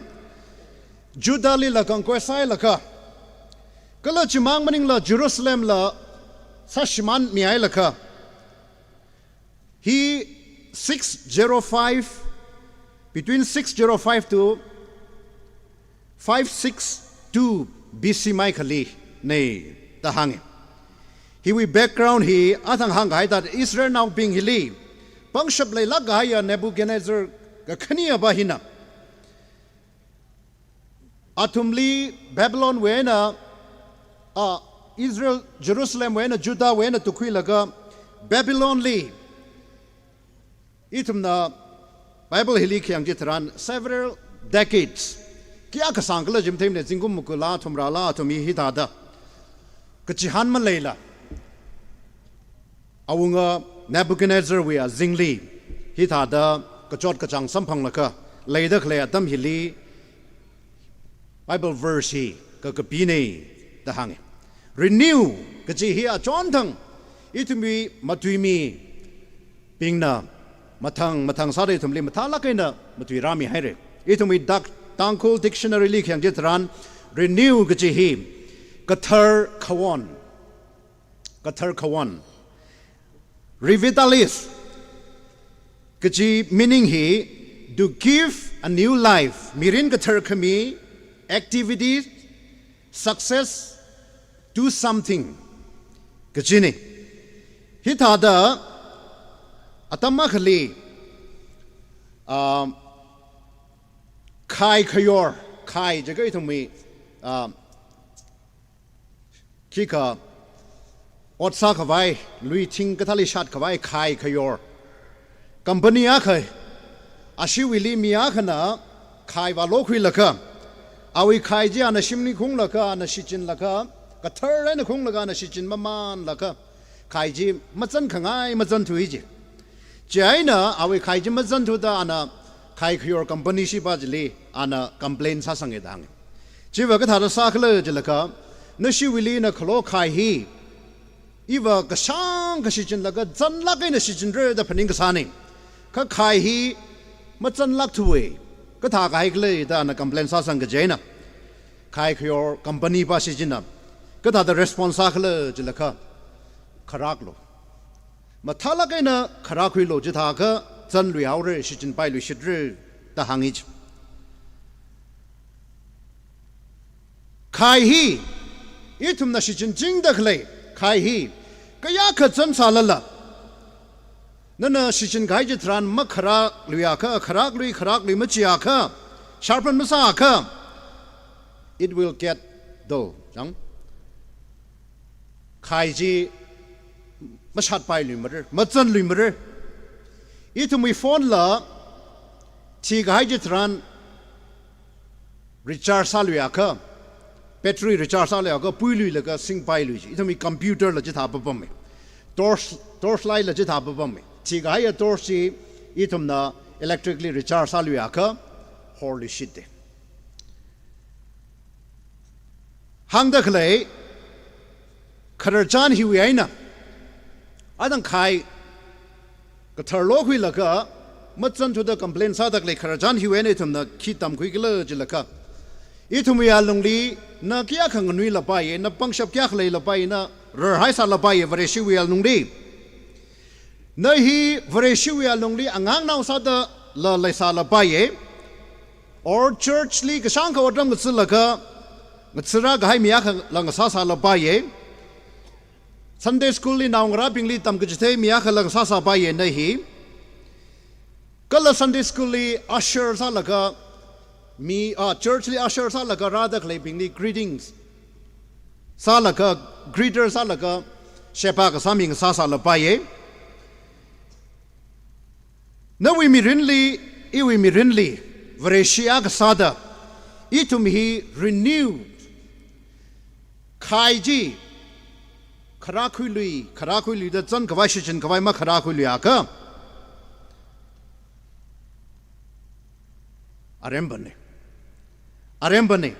Judahli la conquest sāhailaga, kala chimang maningla Jerusalemla sāshimānmihailaga, hi six zero five, between six zero five to five six two B C maikhali nei da hānga. Hiwui background hi athang hāngkahai thāda Israelnaobing hili pangshap leilāk kahaiya Nebuchadnezzar kakhanepā hina athumli Babylonwui eina, a, Israel, Jerusalemwui eina, Judahwui eina tukkhuilaga Babylonli, ithumna Bible hili khayang chitharan several decades, kayākha sāngkhala chi matheimana, zingkum makulla thumrala athum hi hithāda kachihān maleila, awunga Nebuchadnezzarwui azingli hithāda kachot kachāng samphanglaga leida khalei atam hili Bible verse hi kakapina da hānga. Renew kaji hi achonthang ithumwui matuimibingna mathang mathang sāda ithumli mathālāk eina matuirāmihaira. Ithumwui Dak-, Tangkhul dictionary li khayang chitharan, renew kaji hi kathar khawon, kathar khawon. Revitalize kaji meaning hi to give a new life, mirin kathar khami, activity, success, do something kajina. Hithāda atam akhali, um, khai khayor, khai jiakha ithumwui, um, khikha ot sākhavai, lui thing kathāli shatkhavai khai khayor company akha, ashiwuili mi akhana khai vālokhuilaga, awui khai chi ana shimli khunglaga, ana shichinlaga, kathar eina khunglaga, ana shichin mamanlaga, khai chi mazankhangai mazanthuiya ji. Chieina awui khai chi mazanthuda ana khai khayor company shipā chili ana complain sāsanga da hānga. Chiva kathāda sākhala jilaga, nashiwuili nakhalo khai hi iva kashāng kashichinlaga zanlāk eina shichinra da phaning kasāna. Kha khai hi mazanlākthuwa, kathākahai khala da ana complain sāsang kajina. Khai khayor company pāshi china kathāda response sākhala jilaga, kharaklu. Mathālāk eina kharakhuilu, chithākha zanluihaora, shichinpailuishitra da hānga ji. Khai hi, ithumna shichinchingda khalei khai hi kayākha zansālala, nana shichinkahai chitharan makharakluiakha, kharaklui, kharaklui machiakha, sharpen masāakha, it will get dull. Chang? Khai chi mashatpailuimara, mazanluimara. Ithumwui phone la thikahai chitharan recharge sāluiakha, battery recharge sāluiakha, puiluilaga singpailui ji. Ithumwui computer la chithā papama. Torch, torch light la chithā papama. Thikahaiya torch chi ithumna electrically recharge sāluiakha horluishit de. Hāngda khalei khararchan hiwui eina, adang khai kathar lokhuilaga, mazan thuda complain sāda khalei khararchan hiwui eina ithumna khi tamkhuikhala jilaga, ithumwui alungli na kayākha nganuilapaiya, na pangshap kayākha leilapaiya, na rarhaisālapaiya, Vareshiwui alungli. Na hi Vareshiwui alungli angangnao sādala leisālapaiya. Or church li kashāngkha otram ngathalaga, ngathara kahai mi akhala ngasāsālapaiya. Sunday school li naongarābingli tamkachithei mi akhala ngasāsāpaiya na hi. Kala Sunday school li usher sālaga, mi, ah, church li usher sālaga rāda khaleibingli greetings sālaga, greeter sālaga, sheba kasā mi ngasāsālapaiya. Nawui mirinli, iwui mirinli, Vareshi akha sāda, ithum hi renew, khai chi, kharākhuilui, kharākhuiluida zangkhavai, shichinkhavai makharākhuiluiakha, arembane. Arembane.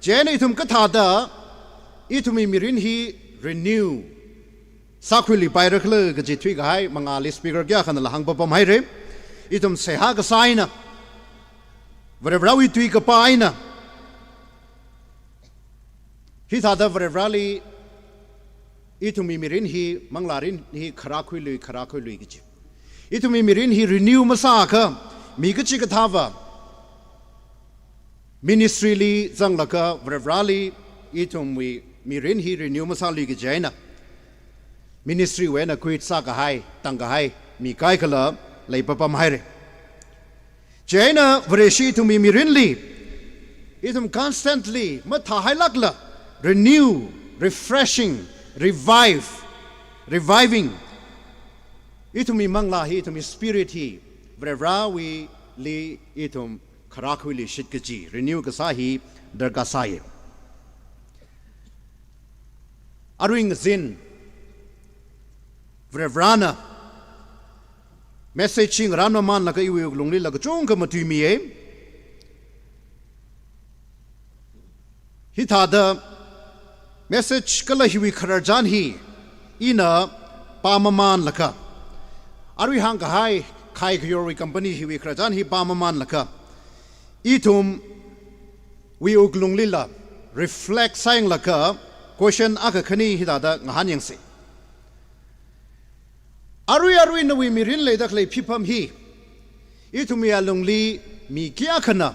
Chieina ithum kathāda, ithumwui mirin hi renew sākhuiluipairakhala kaji thuikahai mangāli speaker kayākhanala hāngpapamhaira. Ithum seihā kasā eina, Varivarāwui tui kapā eina, hithāda Varivarāli ithumwui mirin hi, manglārin hi kharākhuilui, kharākhuilui kaji. Ithumwui mirin hi renew masāakha, mi kachikathāva ministry li zanglaga Varivarāli ithumwui mirin hi renew masālui kaji eina, ministry wui eina quit sākahai, tangkahai mi kaikhala leipapamhaira. Chieina Vareshi ithumwui mirinli, ithum constantly mathāhailākla, renew, refreshing, revive, reviving. Ithumwui manglā hi, ithumwui spirit hi, Varivarāwuili ithum kharākhuiluishit kaji, renew kasā hi darkar sāya. Arui ngazin, Varivarāna message hi ngarānmamanlaga iwui wuklunglila kachungkha matuimiya. Hithāda message kala hiwui khararchan hi ina pāmamanlaga, arui hāngkahai khai kayorwui company hiwui khararchan hi pāmamanlaga, ithumwui wuklunglila reflect sāyanglaga question akha khani hithāda ngahānyangsa. Arui arui nawui mirin leida khalei phipam hi, ithumwui alungli mi kayākhana,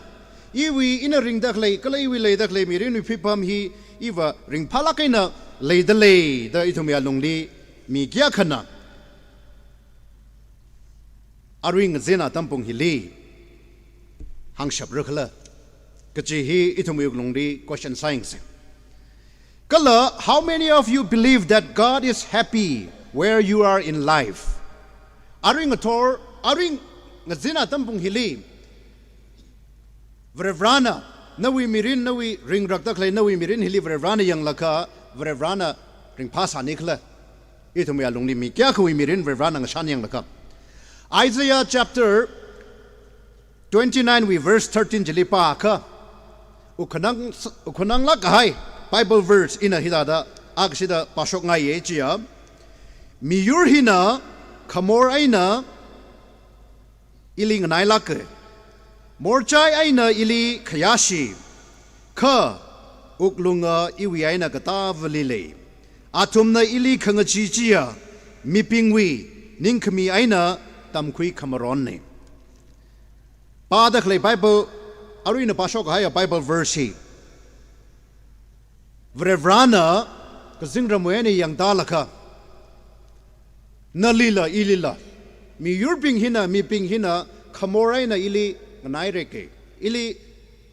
iwui ina ringda khalei, kala iwui leida khalei mirinwui phipam hi, iva ringphālāk eina leida lei da ithumwui alungli mi kayākhana arui ngazin atam pung hili hāngshapra khala kaji hi ithumwui wuklungli question sāyangsa. Kala, how many of you believe that God is happy where you are in life? Arui ngathor, arui ngazin atam pung hili, Varivarāna, nawui mirin, nawui ringrakda khalei nawui mirin hili Varivarāna yanglaga, Varivarāna ringphāsāni khala. Ithumwui alungli mi kayākhawui mirin Varivarāna ngashan yanglaga. Isaiah chapter twenty-nine wui verse thirteen chili pākha, wukhanang, wukhananglāk kahai Bible verse ina hithāda akashida pāshokngaiya chiya. Miyur hina khamor eina ili nganailāka. Morchai eina ili khayāshi, kha wuklunga iwui eina katāvali lei. Athumna ili khangachee chiya mibingwui ningkhami eina tamkhui khamaronna. Pāda khalei Bible, arui ina pāshok kahaiya Bible verse hi, Varivarāna kazingramwui eina yangtālaga, nalila, ilila, miyurbing hina, mibing hina, khamor eina ili nganaireka, ili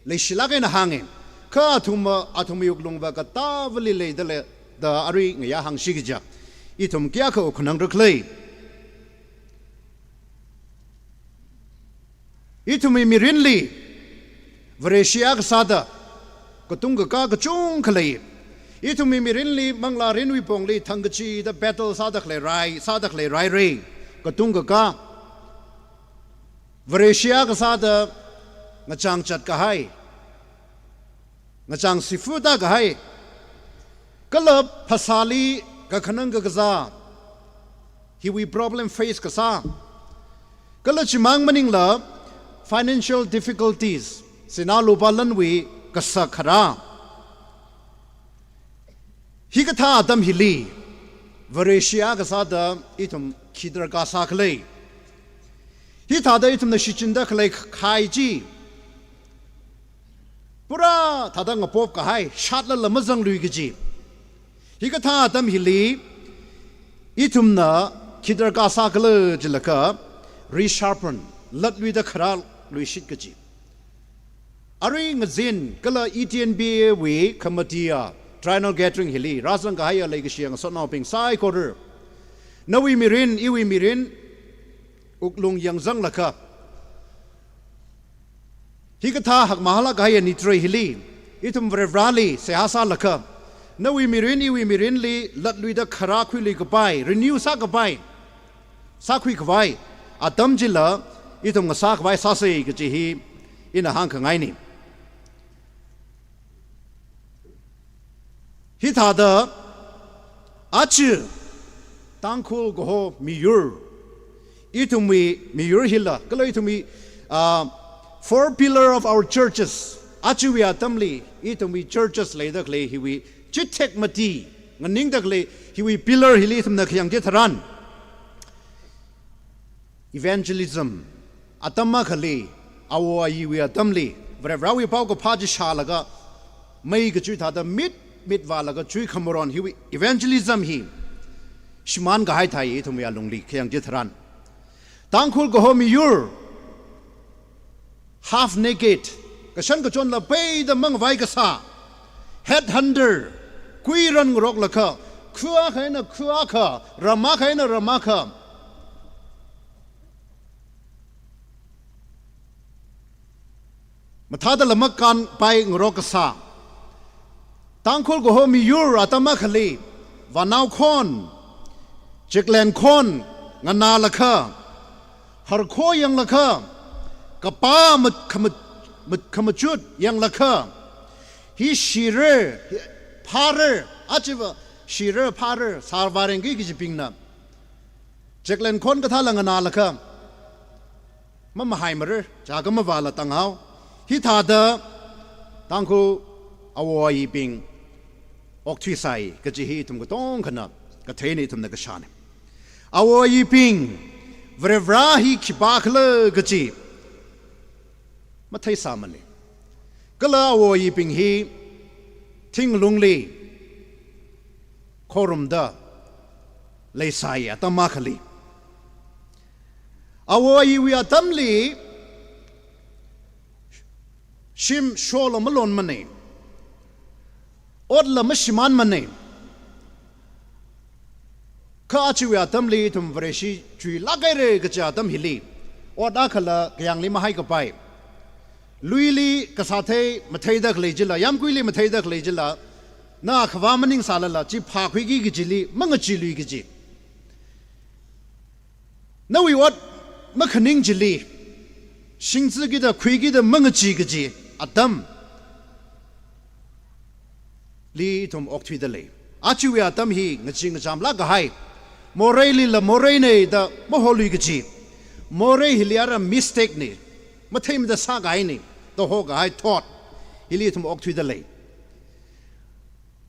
leishilāka eina hānga. Kha athumva, athumwui wuklungva katāvali leida lei da arui ngayā hāngshi kaja, ithum kayākha wukhanangra khala. Ithumwui mirinli Vareshi akha sāda katung kakā kachungkha lei. Ithumwui mirinli manglārinwui pongli thangkachida battle sāda khalei rai, sāda khalei raira. katungkaka, Vareshi akha sāda ngachang chat kahai, ngachang sifuta kahai, kala phasāli kakhanang kakazā, hiwui problem face kasā, kala chimang maningla financial difficulties, sinā lupā lanwui kasak kharā. Hikathā atam hili, Vareshi akha sāda ithum khi darkar sākhala? Hithāda ithumna shichinda khalei khai chi, pura thāda ngapop kahai, shatlala mazanglui kaji. Hikathā atam hili, ithumna khi darkar sākhala jilaga, resharpen, latluida kharāluishit kaji. Arui ngazin kala E T N B A wui committee a triennial gathering hili rāzang kahaiya leikashi ngasotnaobing saikora, nawui mirin, iwui mirin, wuklung yangzanglaga, hikathā hakmahālāk kahaiya nitrei hili, ithum Varivarali seihā sālaga, nawui mirin, iwui mirinli latluida kharā khuilui kapai, renew sākapai, sākhui khavai atam chila ithum ngasā khavai sāsa kaji hi ina hāngkhangaina. Hithāda aja Tangkhul kaho miyur, ithumwui miyur hila, kala ithumwui, ah, four pillar of our churches, ajawui atamli ithumwui churches leida khalei hiwui chithek mati nganingda khalei hiwui pillar hili ithumna khayang chitharan, evangelism, atam akhali, awo ayiwui atamli, Varivarawui paokaphā chi shālaga, mei kachui thāda mit, mit vālaga chuikhamaron hiwui evangelism hi shimān kahai thāi ithumwui alungli khayang chitharan. Tangkhul kaho miyur, half naked, kashan kachonla peida mangvai kasā, headhunter, kuiran ngaroklaga, khu akha eina khu akha, ram akha eina ram akha, mathāda lamak kanpai ngarok kasā. Tangkhul kaho miyur atam akhali, vānao khon, chiklen khon nganālaga, harkho yanglaga, kapā mat-, khamat-, mat-, khamachut yanglaga, hi shira, hi phāra, ajava shira phāra, sāvārengki kajibingna chiklen khon kathāla nganālaga, mamahaimara, chāka mavāla tanghao. Hithāda Tangkhul awo ayibing okthuisai kaji hi ithum katongkhana katheina, ithumna kashāna. Awo ayibing, Varivara hi khipākhala kaji matheisāmana. Kala awo ayibing hi thinglungli khorumda leisai atam akhali, awo ayiwui atamli shim shola malonmana, otla mashimānmana. Kha ajawui atamli ithum Vareshi chuilāk haira kaja atam hili, ot akhala kayāngli mahaikapai, luili kasāthei matheida khalei chila, yāmguili matheida khalei chila, na khavā maningsālala chi phākhuiki kajili mangachee lui kaji, nawui ot makhaning chili shingzakida khuikida mangachee kaji atamli ithum okthuida lei. Ajawui atam hi ngachee ngachamlāk kahai, moreilila moreina da maholui kaji, morei hili ara mistake na, matheimada sākahaina da hokahai thot hili ithum okthuida lei.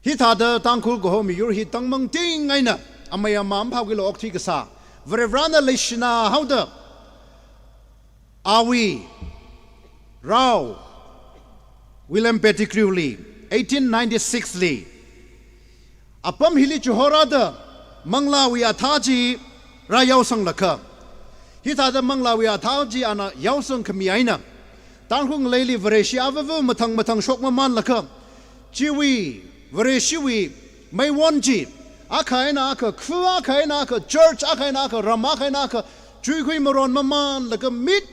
Hithāda Tangkhul kaho miyur hi tangmangting eina amei amā maphākhuila okthui kasā, Varivarana leishinā haoda, awui rao William Pettigrew li, eighteen ninety-six li, apam hili chihorāda manglāwui athā chi rāyaosanglakha, hithāda manglāwui athā chi ana yaosang khami eina, Tangkhul ngaleili Vareshi avava mathang mathang shokmamānlakha, chiwui Vareshiwui meiwon chi, akha eina akha, khu akha eina akha, church akha eina akha, ram akha eina akha chuikhui maronmamānlaga, mit,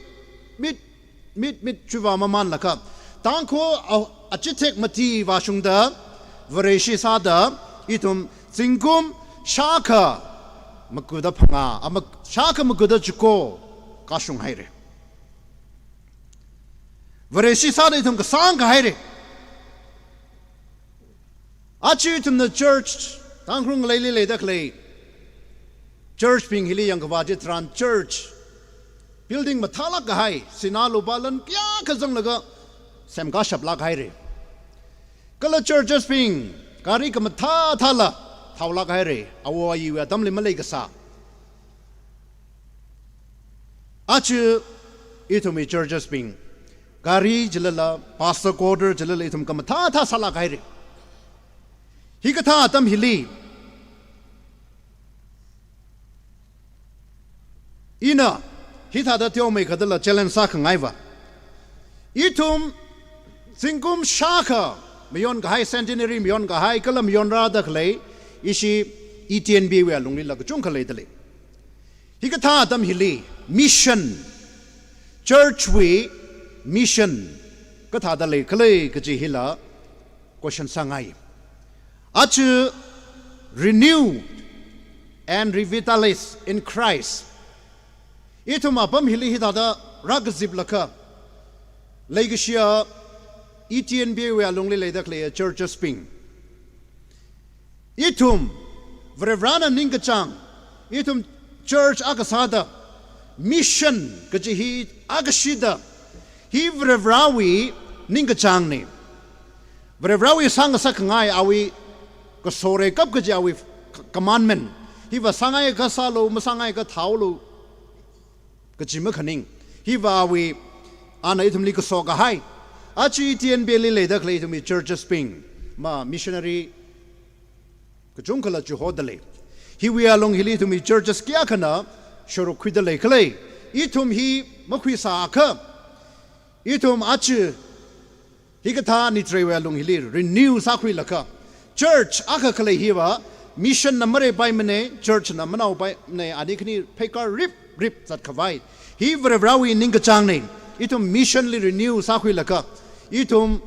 mit, mit, mit chuivāmamānlaga, Tangkhul a, achithek mati vāshungda, Vareshi sāda, ithum zingkum shākha makuda phangā, ama shākha makuda chiko kashung haira. Vareshi sāda ithum kasāng kahaira. Aja ithumna church, Tangkhul ngaleili leida khalei church bing hili yangkhavā chitharan church building mathālāk kahai, sinā lupā lan kayākha zanglaga semkāshaplāk haira. Kala churches bing gari kamathā thāla thaolāk haira, awo ayiwui atamli maleikasā. Aja ithumwui churches bing gari chilala, pastor quarter chilala ithum kamathā thā sālāk haira. Hikathā atam hili ina hithāda teomeikha dala challenge sākhangaiva, ithum zingkum shākha mayon kahai, centenary mayon kahai, kala mayon rāda khalei ishi E T N B A wui alunglila kachungkha leidalei. Hikathā atam hili mission, church wui mission kathāda leikhala kaji hila question sāngai. Aja renewed and revitalized in Christ. Ithum apam hili hithāda rākaziplakha, leikashiya E T N B A wui alungli leida khaleiya churches bing, ithum Varivarana ningkachāng, ithum church akha sāda, mission kaji hi akha shida, hi Varivarawui ningkachāngna. Varivarawui sāngasak khangai awui kasoreikap kaji awui commandment. Hiva sāngaiakha sālu, masāngaiakha thaolu kaji makhaning. Hiva awui, ana ithumli kaso kahai. Aja E T N B A li leida khalei ithumwui churches bing, ma missionary kachungkhala chihodalei. Hiwui alung hili ithumwui churches kayākhana shoruk khuida leikhala. Ithum hi makhuisāakha, ithum aja hikathā nitreiwui alung hili renew sākhuilakha, church akha khalei hiva mission na mareipaimana, church na manaopaimana, ani khani pheikar riprip zatkhavai. Hi Varivarawui ningkachāngna. Ithum mission li renew sākhuilakha, ithum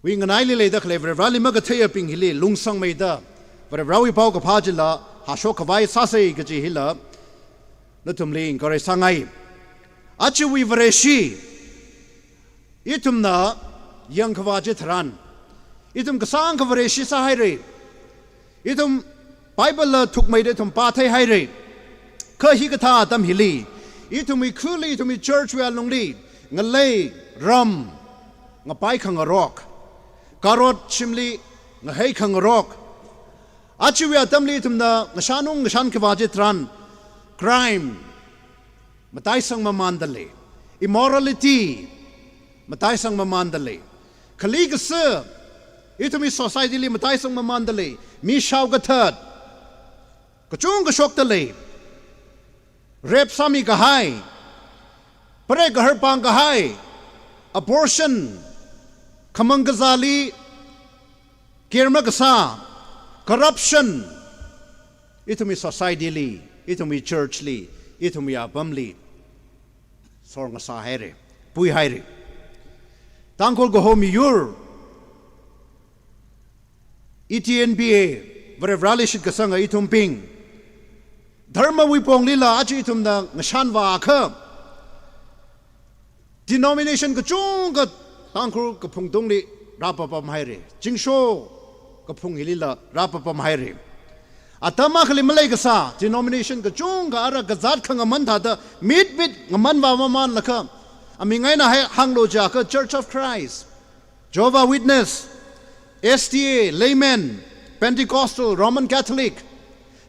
wui nganaili leida khalei Varivarali makatheiabing hili lungsangmeida Varivarawui paokaphā chila hāshok khavai sāsa kaji hila nathumli encourage sāngai. Ajawui Vareshi ithumna yangkhavā chitharan, ithum kasāngkha Vareshi sāhaira. Ithum Bible la thukmeida ithum pātheihaira. Kha hikathā atam hili, ithumwui khali, ithumwui church wui alungli, ngalei ram ngapai khangarok, karot shimli ngahei khangarok, ajawui atamli ithumna ngashanung ngashankhavā chitharan, crime mataisang mamandalei, immorality mataisang mamandalei, khali kasa ithumwui society li mataisang mamandalei, mi shaokathat kachungkha shokdalei, rape sāmi kahai, pare kahar pāng kahai, abortion, khamang kazāli care makasā, corruption, ithumwui society li, ithumwui church li, ithumwui apamli sor ngasāhaira, puihaira. Tangkhul kaho miyur, E T N B A, Varivarali shitkasanga ithumbing, dharmawui ponglila aja ithumna ngashanvāakha, denomination kachungkha Tangkhul kaphung tungli rāpapamhaira. Zingsho kaphung hilila rāpapamhaira. Atam akhali maleikasā denomination kachungkha ara kazāt khangaman thāda mitmit ngamanvā mamanlakha, aming eina hai hānglu jiakha Church of Christ, Jehovah Witness, S D A, Layman, Pentecostal, Roman Catholic,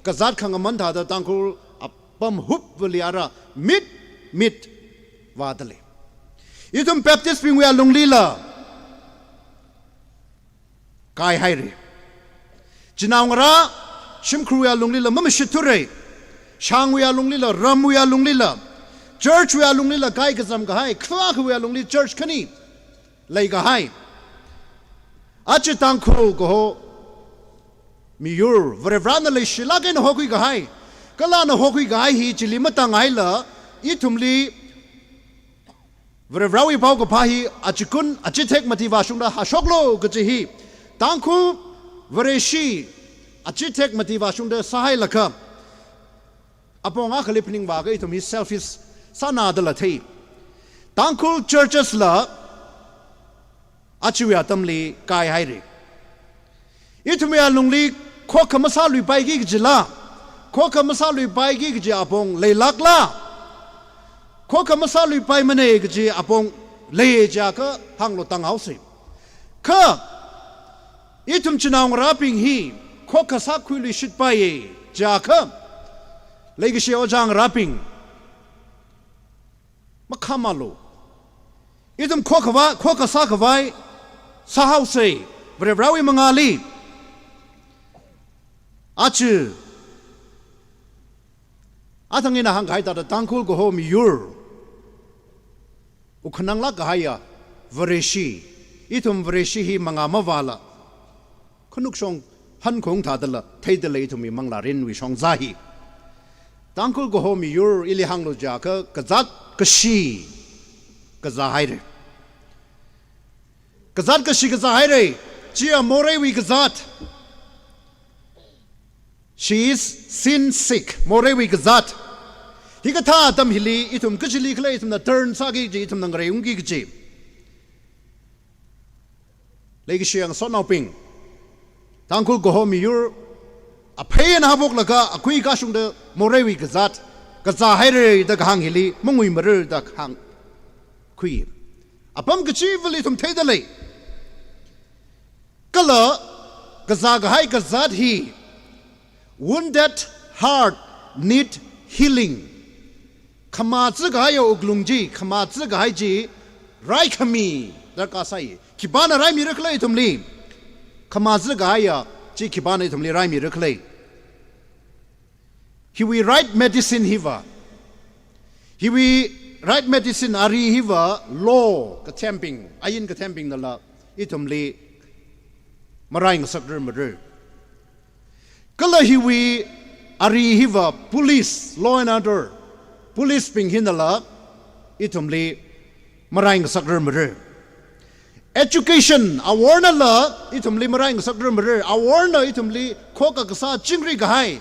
kazāt khangaman thāda Tangkhul apam hupvali ara mitmit vādalei. Ithum Baptist bingwui alunglila kaihaira. Chinaongarā shimkhurwui alunglila mamashithura. Shangwui alunglila, ramwui alunglila, church wui alunglila kai kazam kahai, kha akhawui alungli church khani leikahai. Aja Tangkhul kaho miyur, Varivarana leishilāk eina hokhui kahai, kala ana hokhui kahai hi chili matanghaila, ithumli Varivarawui paokaphā hi achikun, achithek mati vāshungda hāshoklu kaji hi, Tangkhul Vareshi Achi thek mati vāshungda sāhailakha, apong akhali phaningvāakha ithum hi selfish sāna dala thei. Tangkhul churches la achiwui atamli kaihaira. Ithumwui alungli khokha masāluipaiki kajila, khokha masāluipaiki kaji apong leilākla, khokha masāluipaimana kaji apong lei jiakha hānglu tanghaosa. Kha ithum chinaongarābing hi khokha sākhuiluishitpaiya jiakha, leikashi ojā ngarābing, makhamalu. Ithum khokha vā, khokha sākhavai sāhaosa, Varivarāwui mangāli. Aja, athang ina hāngkahai thāda Tangkhul kaho miyur, wukkhananglāk kahaiya Vareshi, ithum Vareshi hi mangā mavāla, khanukshong hankhung thādala theidalei ithumwui manglārinwui shongzā hi. Tangkhul kaho miyur ili hānglu jiakha kazāt kashi kazāhaira. Kazāt kashi kazāhaira, chiya moreiwui kazāt. She is sin sick, moreiwui kazāt. Hikathā atam hili ithum kachili khala ithumna turn sāki kaji, ithumna ngareiungki kaji. Leikashi ngasotnaobing, Tangkhul kaho miyur aphei eina haophoklaga akui kashungda moreiwui kazāt kazāhaira da kahāng hili manguimara da kahāngkhui. Apam kachivali ithum theidalei. Kala kazākahai kazāt hi, wounded heart need healing. Khamazakahaiya wuklung chi, khamazakahai chi raikhami darkar sāi. Khipāna raimira khala ithumli? Khamazakahaiya chi khipāna ithumli raimira khala? Hiwui right medicine hiva, hiwui right medicine ari hiva law kathembing, ain kathembingnala ithumli marai ngasakrar mara. Kala hiwui ari hiva police, law and order, policebing hinala ithumli marai ngasakrar mara. Education, awornala ithumli marai ngasakrar mara, aworna ithumli khokha kasā chingri kahai,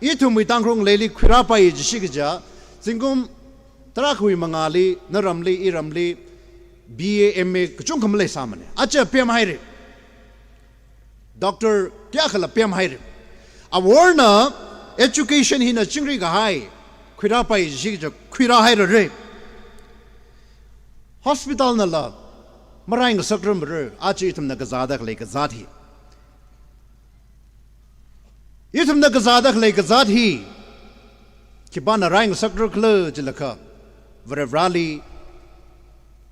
ithumwui Tangkhul ngaleili khuirāpai jishi kaja, zingkum tarākhawui mangāli, naramli, iramli, B A, M A kachungkha maleisāmana. Aja pemhaira. Doctor kayākhala pemhaira. Aworna education hina chingri kahai khuirāpai jishi kaja khuirāhairara. Hospitalnala marai ngasakrar mara, aja ithumna kazāda khalei kazāt hi. Ithumna kazāda khalei kazāt hi khipāna rai ngasakrar khala jilakha, Varivarāli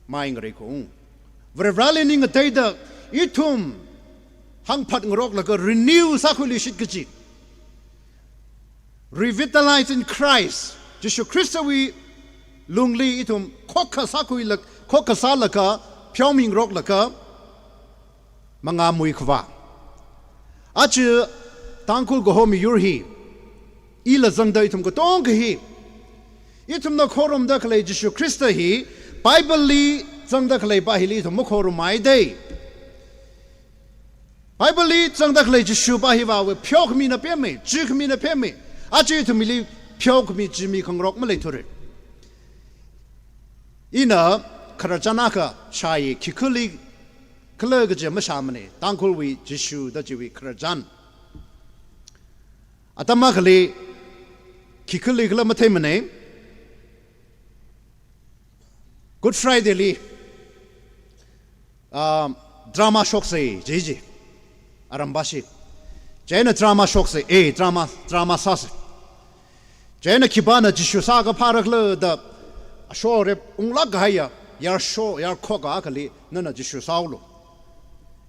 mai ngareikhaung. Varivarāli ning ngateida ithum hāngphat ngaroklaga renew sākhuiluishit kaji. Revitalize in Christ. Jishu Khristawui lungli ithum khokha sākhuilak, khokha sālaga, pheomi ngaroklaga, mangāmui khavā. Aja Tangkhul kaho miyur hi, ila zangda ithum katonga hi, ithumna khorumda khalei Jishu Khrista hi, Bible li zangda khaleipa hili ithum makhorummai dei. Bible li zangda khalei Jishupa hiva awui pheokhamina pemmi, chikhamina pemmi. Aja ithumli pheokhami chimi khangarok maleithura. Ina khararchan akha shāi, khikhali khala kaji mashāmana, Tangkhulwui Jishu da chiwui khararchan. Atam akhali khikhali khala matheimana, Good Friday li, um, drama shoksa jiji, arambashi. Chieina drama shoksa, eh, drama, drama sāsa. Chieina khipāna Jishu sākha phāra khala da, ashorep unglāk kahaiya, yarsho, yarkhok akhali, nana Jishu sāulu.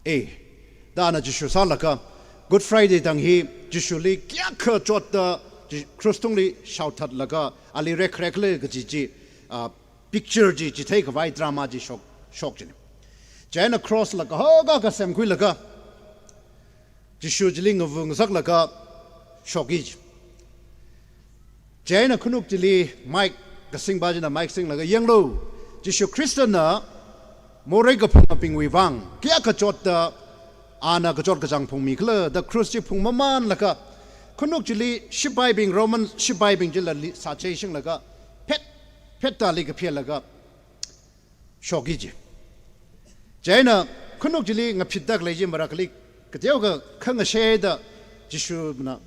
Eh, da ana Jishu sālaga, Good Friday thang hi, Jishuli kayākha chotda, Ji-, krus tungli shaothatlaga, ali rekrekla kaji chi, ah, picture chi, chitheikhavai drama chi shok, shok china. Chieina cross la kahaka kasemkhuilaga, Jishu chili ngavung ngasaklaga shoki chi. Chieina khanuk chili mic kasingpa china mic singlaga, yanglu, Jishu Khristana morei kaphungabingwui vang kayākha chotda Ana kachot kachāng phungmi khala da cross chi phungmamanlaga, khanuk chili shipaibing, Roman shipaibing chila li, sāchei shinglaga, phet, phet da ali kaphelaga, shoki ji. Chieina khanuk chili ngaphitda khalei chi marakli, kateokha khangasheda Jishuna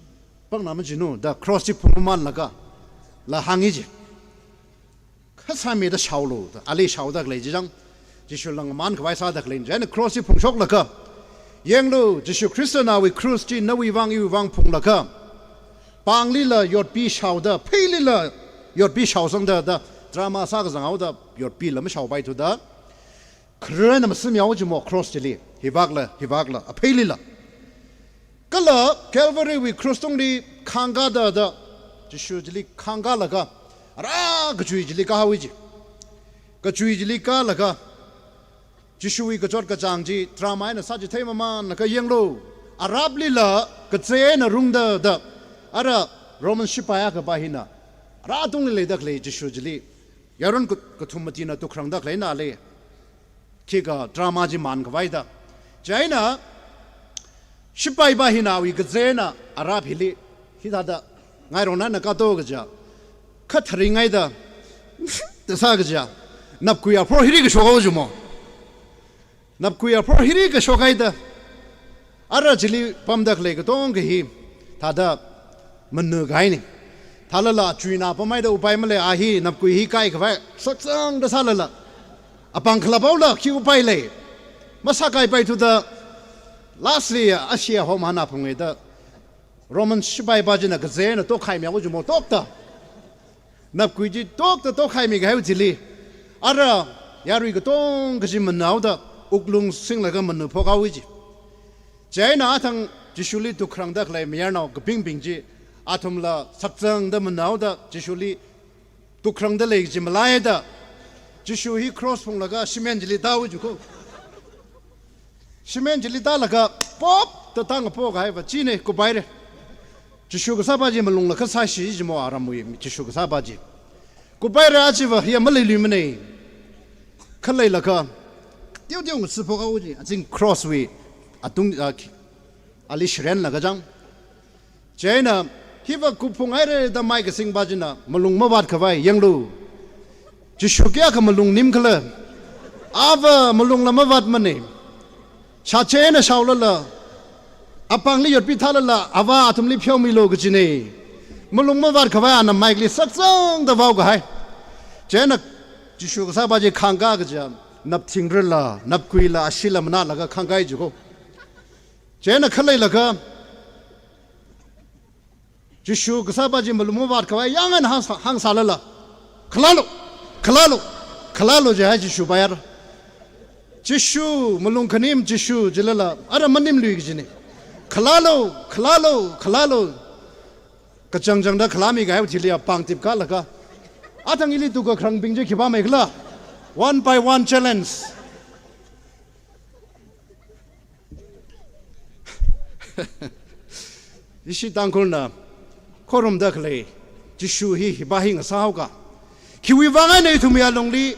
pangna majinu da cross chi phungmamanlaga, la hāngi ji. Khasāmida shaolu da, ali shaoda khalei chi chang, Jishu langman khavai sāda khalei. Chieina cross chi phungshoklaga, yanglu, Jishu Khristana awui cross chi nawui vang iwui vang phunglaga, pānglila yotpi shaoda, pheilila yotpi shaosangda da, drama sākazang haoda, yotpila mashaopaithuda, khararna masimyao jimo cross chili, hivakla, hivakla, apheilila. Kala Calvary wui cross tungli khangkāda da, Jishu chili khangkālaga, ara kachui chili kahao ji. Kachui chili kālaga, Jishuwui kachot kachāng chi drama eina sāchitheimamanlaga yanglu, araplila kazei eina rungda da, ara Roman shipai akhapa hina, ara tungli leida khalei Jishu chili, yaron ka, kathum matina tukhrangda khaleina le, khikha drama chi man khavaida. Chieina shipaipa hina awui kazeina arap hili, hithāda ngairong nana kato kaja, khatharingaida, da sākaja, napkui aphor hiri kashok hao jimo. Napkui aphor hiri kashokhaida, ara chili pamda khalei katonga hi thāda manu kahaini. Thālala chuina pamhaida upai malei, a hi napkui hi kaikhavai sakzangda sālala, apāng khalap haola khi upai lei. Masākaipaithuda, lastly ashee ahom hānna phunghaida, Roman shipaipa china kazeina tokhaimihao jimo tokta. Napkui chi tokta tokhaimi kahai chili, ara yarui katonga chi manu haoda, wuklung singlaga manu phokhao ji. Chieina athang Jishuli tukhrangda khalei mayarnao kapingbing chi, athumla sakzangda manu haoda Jishuli tukhrangda lei chi malaida, Jishu hi cross phunglaga shimān chili tāo jiko. Shimān chili tālaga, pop da tāngapo kahaiva chine, kupaire. Jishu kasāpa chi malungla khasāshi jimo aramwui Jishu kasāpa chi. Kupaire, achiva hiya maleiluimane. Khaleilaga, teoteo ngasi phokhao ji, azing cross wui atung, a, ali shirenlaga chang. Chieina, hiva kuphung haire da mai kasingpa china malung mavātkhavai, yanglu, Jishu kayākha malung nim khala, ava malungla mavātmane. Sācheina shaolala, apāngli yotpi thālala, ava athumli pheomilu kajine. Malung mavātkhavai ana micli sakzangda vao kahai. Chieina Jishu kasāpa chi khangkā kaja, napthingrala, napkuila, asheela manālaga khangkāi jiko. Chieina khaleilaga, Jishu kasāpa chi malung mavātkhavai yangna hāngsa, hāngsālala, khalālu, khalālu, khalālu jihai Jishu payar. Jishu, malung khanim Jishu jilala, ara manimlui kajine. Khalālu, khalālu, khalālu. Kachangchangda khalāmi kahai thili apāng tipkālaga, athang ili tukakharangbing chi khipā mai khala. One by one challenge. Ishi Tangkhulna khorumda khalei Jishu hi hipa hi ngasā haoka. Khiwui vang eina ithumwui alungli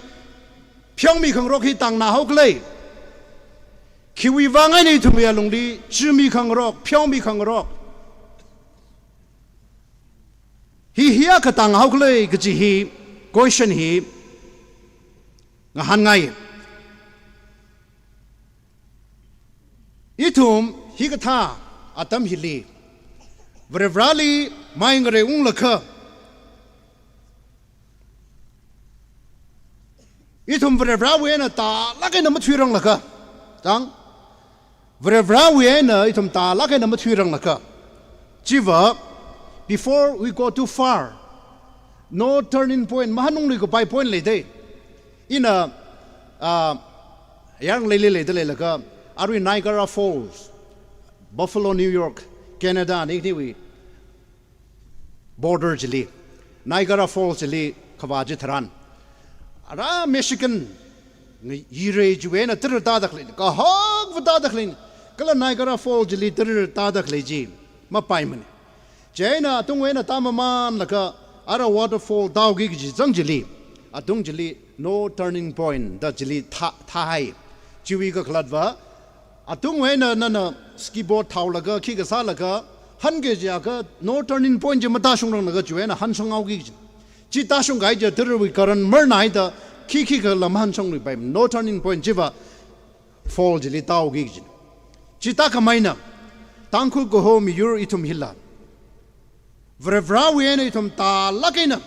pheomi khangarok hi tāngna haokhala? Khiwui vang eina ithumwui alungli chimi khangarok, pheomi khangarok hi hiyākha tāng haokhala kaji hi, question hi ngahānngai. Ithum hikathā atam hili Varivarali mai ngareiunglaga, ithum Varivarawui eina tālāk eina mathuiranglaga, chang, Varivarawui eina ithum tālāk eina mathuiranglaga, chiva, before we go too far, no turning point, mahānungluikapai point leida. Ina, ah, yarang leili leida leilaga, arui Niagara Falls, Buffalo, New York, Canada, ni, niwui border chili, Niagara Falls chili khavā chitharan, ara Michigan, ngi-, yirei chiwui eina tara tāda khalei, kahakva tāda khalei, kala Niagara Falls chili tara tāda khalei chi mapaimane. Chieina atungwui eina tāmamanlaga, ara waterfall tāhaoki kaji chang chili, atung chili no turning point da chili thā, thāhai. Chiwui kakhalatva, Atungwui eina nana ski boat thaolaga, khikha sālaga, hanke jiakha no turning point chi matāshungranglaga chiwui eina hanshang haoki kajina. Chi tāshungkahai chi tara̱wui karan marnai da, khi khikhala mahanshangluipai, no turning point chiva fall chili tāhaoki kajina. Chi tākhameina, Tangkhul kaho miyur ithum hila Varivarāwui eina ithum tālāk eina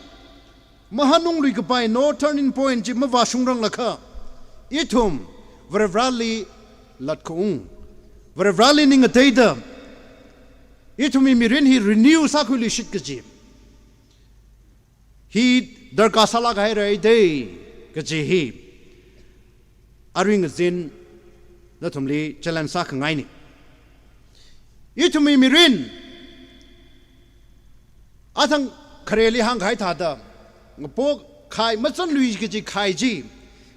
mahanunglui kapai no turning point chi mavāshungranglakha, ithum Varivarāli latkhaung, Varivarāli ning ngateida, ithumwui mirin hi renew sākhuiluishit kaji hi darkar sālāk haira de kaji hi arui ngazin nathumli challenge sākhangaina. Ithumwui mirin athang khareli hāngkahai thāda, ngapokhai mazanlui kaji khai chi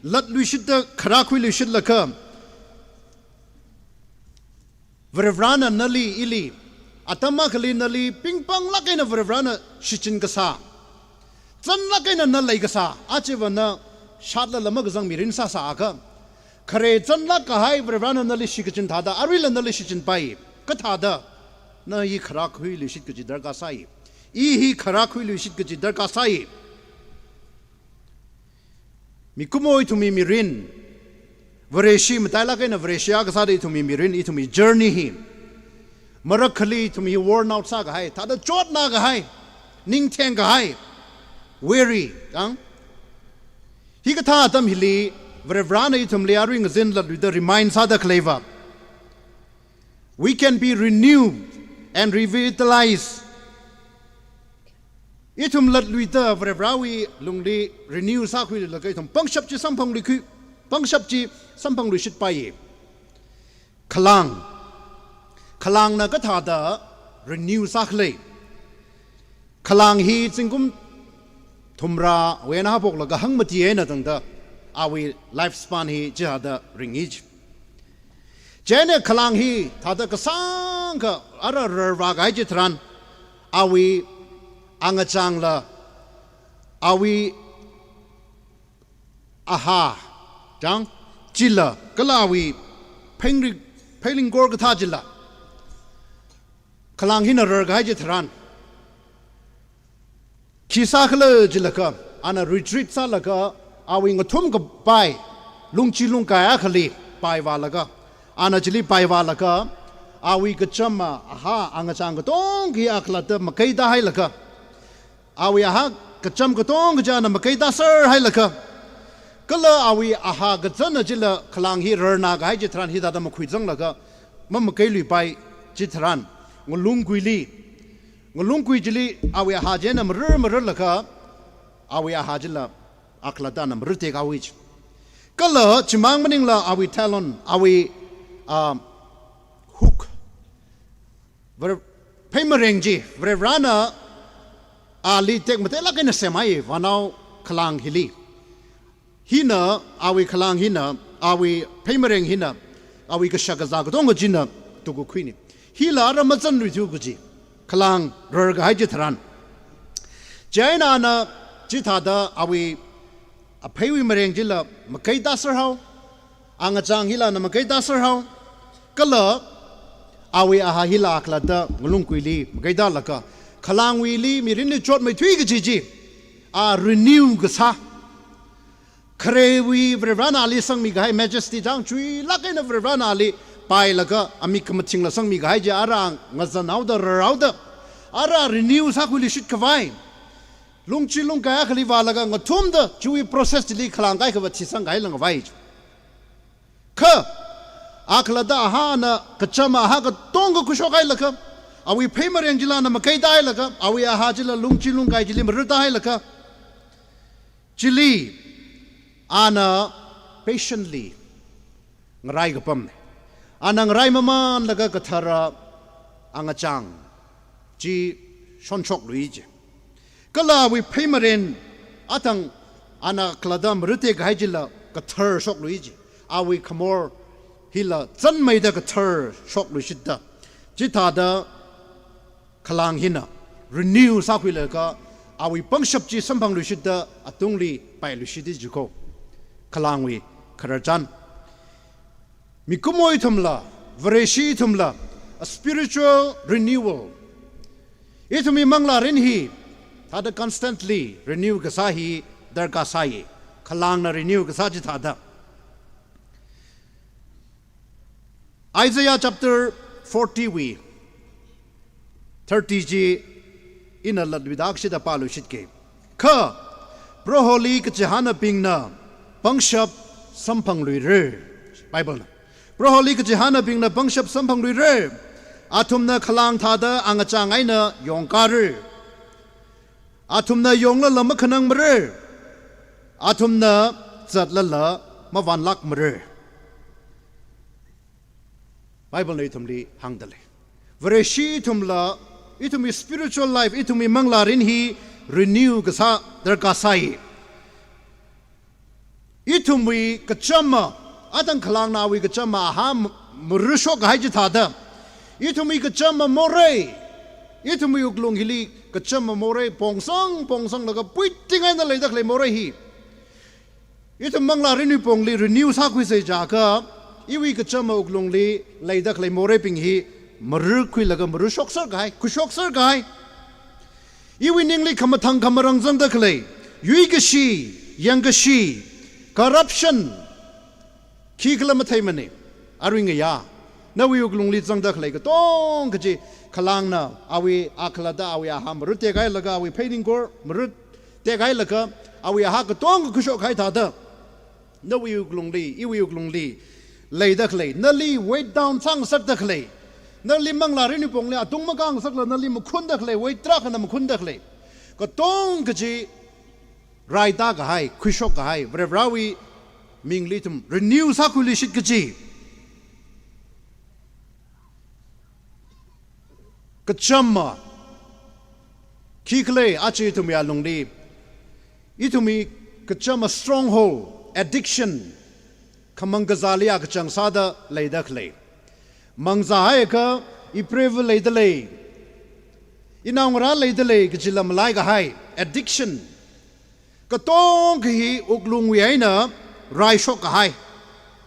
latluishitta kharā khuiluishitlaga, Varivarāna nali ili, atam akhali nali pingpanglāk eina Varivarāna shichin kasā, zanlāk eina na leikasā, achiva na shatla lama kazang mirin sāsāakha, khare zanlāk kahai Varivarāna nali shikachin thāda, aruila nali shichinpai, kathāda na hi kharā khuiluishit kaji darkar sāi. I hi kharā khuiluishit kaji darkar sāi. Mikumo ithumwui mirin, Vareshi matailāk eina Vareshi akha sāda ithumwui mirin, ithumwui journey hi marakhali ithum hi worn out sākahai, thāda chotnākahai, ningthengkahai, weary, kang. Hikathā atam hili, Varivarāna ithumli arui ngazin latluida remind sāda khaleiva, we can be renewed and revitalized. Ithum latluida Varivarāwui lungli renew sākhuilaga ithum pangshap chi samphangluikhui, pangshap chi samphangluishitpai. Khalāng, khalāngna kathāda renew sākhalei? Khalāng hi zingkum thumrawui eina haophoklaga hangmati eina tangda awui life span hi chithāda ringi ji. Chieina khalāng hi thāda kasāngkha ara rarvākahai chitharan, awui angachāngla, awui aha, chang, chila, kala awui phaingri, phailingkor kathā chila, khalāng hina rarkahai chitharan, khi sākhala jilaga, ana retreat sālaga, awui ngathum kapai, lungchi lungkai akhali paivālaga, ana chili paivālaga, awui kachama, aha, angachāng katonga hi akhalatta makei tāhailaga, awui aha kacham katonga chi ana makei tāserhailaga, kala awui aha kazana chila khalāng hi rarnākahai chitharan hithāda makhuizanglaga, mamakeiluipai chitharan, ngalungkuili, ngalungkui chili awui aha china marar mararlaga, awui aha chila akhalatta ana marar tekhaowa ji. Kala chimang maningla awui talon, awui, ah, hook, Vare-, pheimareng chi, Varivarāna ali tekmateilāk eina semhai, vānao khalāng hili. Hina, awui khalāng hina, awui pheimareng hina, awui kashak kazā katonga china tukakhuina. Hila ara mazanluithu kaji, khalāng rarkahai chitharan. Chieina ana chithāda awui apheiwui mareng chila makei tāserhao, angachāng hila ana makei tāserhao, kala awui aha hila akhalatta ngalungkuili makei tālaga, khalāngwuili mirinli chotmeithui kaji chi, a renew kasā. Kharewui Varivarāna ali sangmikahai majesty chang chuilāk eina Varivarāna ali pailaga amik kamathingla sangmikahai chi ara ngazanhaoda rarhaoda, ara renew sākhuiluishit khavai, lungchi lungkai akhali vālaga ngathumda chiwui process chili khalāng kaikhava thisangkahai langvai. Kha akhalatta ahana kachama aha katonga khuishokhailaga, awui pheimareng chila ana makei tāhailaga, awui aha chila lungchi lungkai chili marar tāhailaga, chili ana patiently ngarai kapamna. Ana ngarai mamanlaga kathara angachāng chi shonshoklui ji. Kala awui pheimareng athang ana akhalatta marar tekahai chila kathar shoklui ji. Awui khamor hila zanmeida kathar shokluishitta, chithāda khalāng hina renew sākhuilaga awui pangshap chi samphangluishitta atungli pailuishit jiko. Khalāngwui khararchan. Mikumo ithumla, Vareshi ithumla, a spiritual renewal. Ithumwui manglārin hi, thāda constantly renew kasā hi darkar sāi, khalangna renew kasā chithāda. Isaiah chapter forty wui thirty chi ina latluida akshida pāluishitke. Kha, Proholi kachihānabingna pangshap samphangluira. Bible na. Proholi kachihānabingna pangshap samphangluira. Athumna khalang thāda angachang eina yongkara. Athumna yonglala makhanangmara. Athumna zatlala mavanlākmara. Bible na ithumli hāngdalei. Vareshi ithumla, ithumwui spiritual life, ithumwui manglārin hi renew kasā darkar sāi. Ithumwui kachama, atang khalangnawui kachama aha m-, marushok kahai chithāda. Ithumwui kachama morei. Ithumwui wuklung hili kachama morei pongsang, pongsanglaga puiting eina leida khalei morei hi. Ithum manglārinwui pongli renew sākhuisa jiakha, iwui kachama wuklungli leida khalei moreibing hi marukhuilaga marushokser kahai, khuishokser kahai. Iwui ningli khamathang khamarang zangda khalei, yuikashi, yangkashi, corruption, khikhala matheimana. Arui ngayā, nawui wuklungli zangda khalei katonga chi khalangna awui akhalatta awui aha marut tekhailaga awui phei ningkhor marut tekhailaga awui aha katonga khuishok kahai thāda. Nawui wuklungli, iwui wuklungli leida khalei, nali weigh down sāngasakda khalei, nali manglārinwui pongli atung makāngasakla nali makhunda khalei, weight tarākhana makhunda khalei katonga chi raida kahai, khuishok kahai, Varivarāwui mingli ithum renew sākhuiluishit kaji. Kachama, khikhala aja ithumwui alungli, ithumwui kachama stronghold, addiction, khamang kazāli akachang sāda leida khalei. Mangzā haiakha, ipreivali leidalei, inaongarāli leidalei kajila malai kahai, addiction. Katonga hi wuklungwui eina raishok kahai,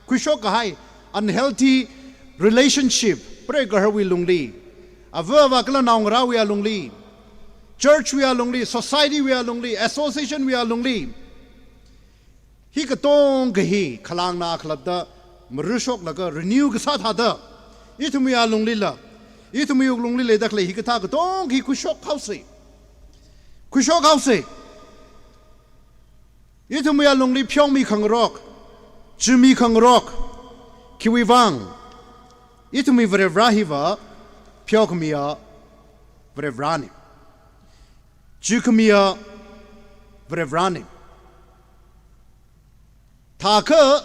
khuishok kahai, unhealthy relationship, preigaharwui lungli, ava avā kala naongarāwui alungli, church wui alungli, society wui alungli, association wui alungli. Hi katonga hi khalangna khalatta marushoklaga renew kasā thāda, ithumwui alunglila, ithumwui wuklungli leida khalei hikathā katonga hi khuishok haosa. Khuishok haosa. Ithumwui alungli pheomi khangarok, chimi khangarok, khiwuivang, ithumwui Varivarā hiva pheokhamiya Varivarāna. Chikhamiya Varivarāna. Thākha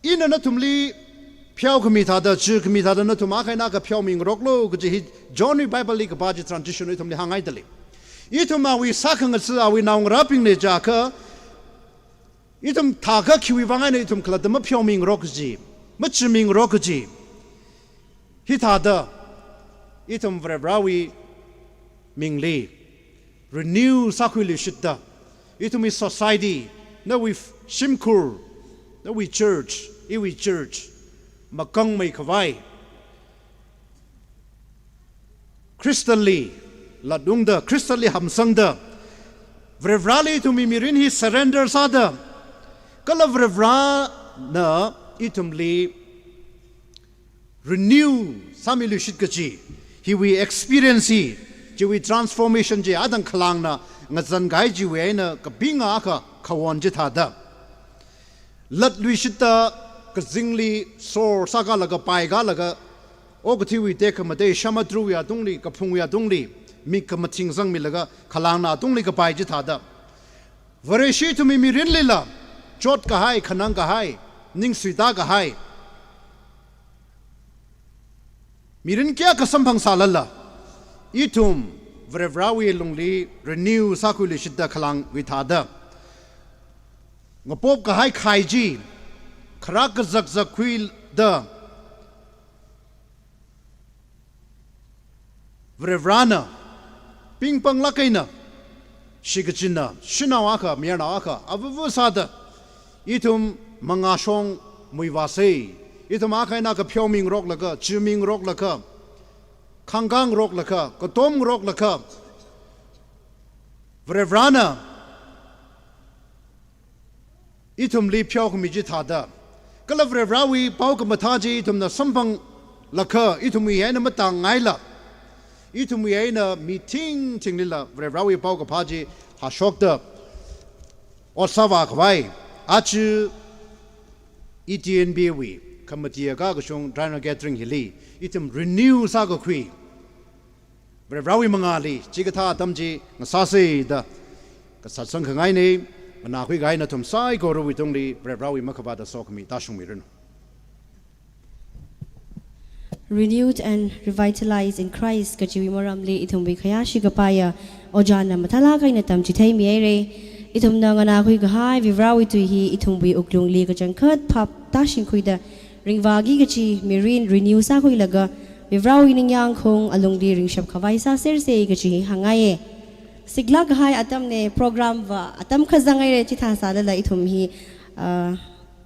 ina nathumli pheokhami thāda, chikhami thāda nathum akha eina akha pheomingaroklu kaji hi Johnwui Bibleli kapā chi transition ithumli hānghaidalei. Ithum awui sākhangatha awui naongarābingna jiakha, ithum thākha khiwuivang eina ithum khalatta mapheomingarok kaji, machimingarok kaji. Hithāda, ithum Varivarāwui mingli renew sākhuiluishitta, ithumwui society, nawui f-, shimkhur, nawui church, iwui church, makangmei khavai, Khristali latungda, Khristali hamsangda, Varivarāli ithumwui mirin hi surrender sāda, kala Varivarāna ithumli renew sāmiluishit kaji, hiwui experience hi, chiwui transformation chi, atang khalangna ngazan kahai chiwui eina kapinga akha khawon chithāda. Latluishitta kazingli sor sākalaga paikalaga, okathuiwui tekhamatei, samudrawui atungli, kaphungwui atungli, mik khamathing zangmilaga, khalangna atungli kapai chithāda. Vareshi ithumwui mirinlila, chot kahai, khanang kahai, ning suita kahai. Mirin kayākha samphang sālala, ithum Varivarāwui lungli renew sākhuiluishitta khalangwui thāda. Ngapop kahai khai chi, kharak kazakzak khuida, Varivarāna, pingpanglāk eina, shikachinna, shanao akha, mayarnao akha, avava sāda, ithum mangāshong muivāsei. Ithum akha eina kapheomingaroklaga, chimingaroklaga, khangkāngaroklaga, katomngaroklaga, Varivarana ithumli pheokhami chithāda, kala Varivarawui pao kamathā chi ithumna samphanglaga, ithumwui eina matāngaila, ithumwui eina mi thingthinglila Varivarawui paokaphā chi hāshokda ot sāvākhavai, aja E T N B wui committee akha kashung Triennial Gathering hili ithum renew sākakhui Varivarawui mangāli chikathā atam chi ngasāsei da kasā sangkhangainei. Nganākhuikahai nathum saikorawui tungli Varivarawui makhavāta sokhami tāshungmiranu. Renewed and Revitalized in Christ kachiwui maramli ithumwui khayāshi kapaiya ojāna mathālāk eina tamchitheimihairei. Ithumna nganākhuikahai Varivarawui tui hi ithumwui wuklungli kachangkhat phap tāshingkhuida ringvāki kachi mirin renew sākhuilaga Varivarawui ningyāng khaung alungli ringshapkhavai sāsersei kachi hāngngaiye. Siklāk kahai atamne, program va atam kazang haire, chithā sālala ithum hi, ah,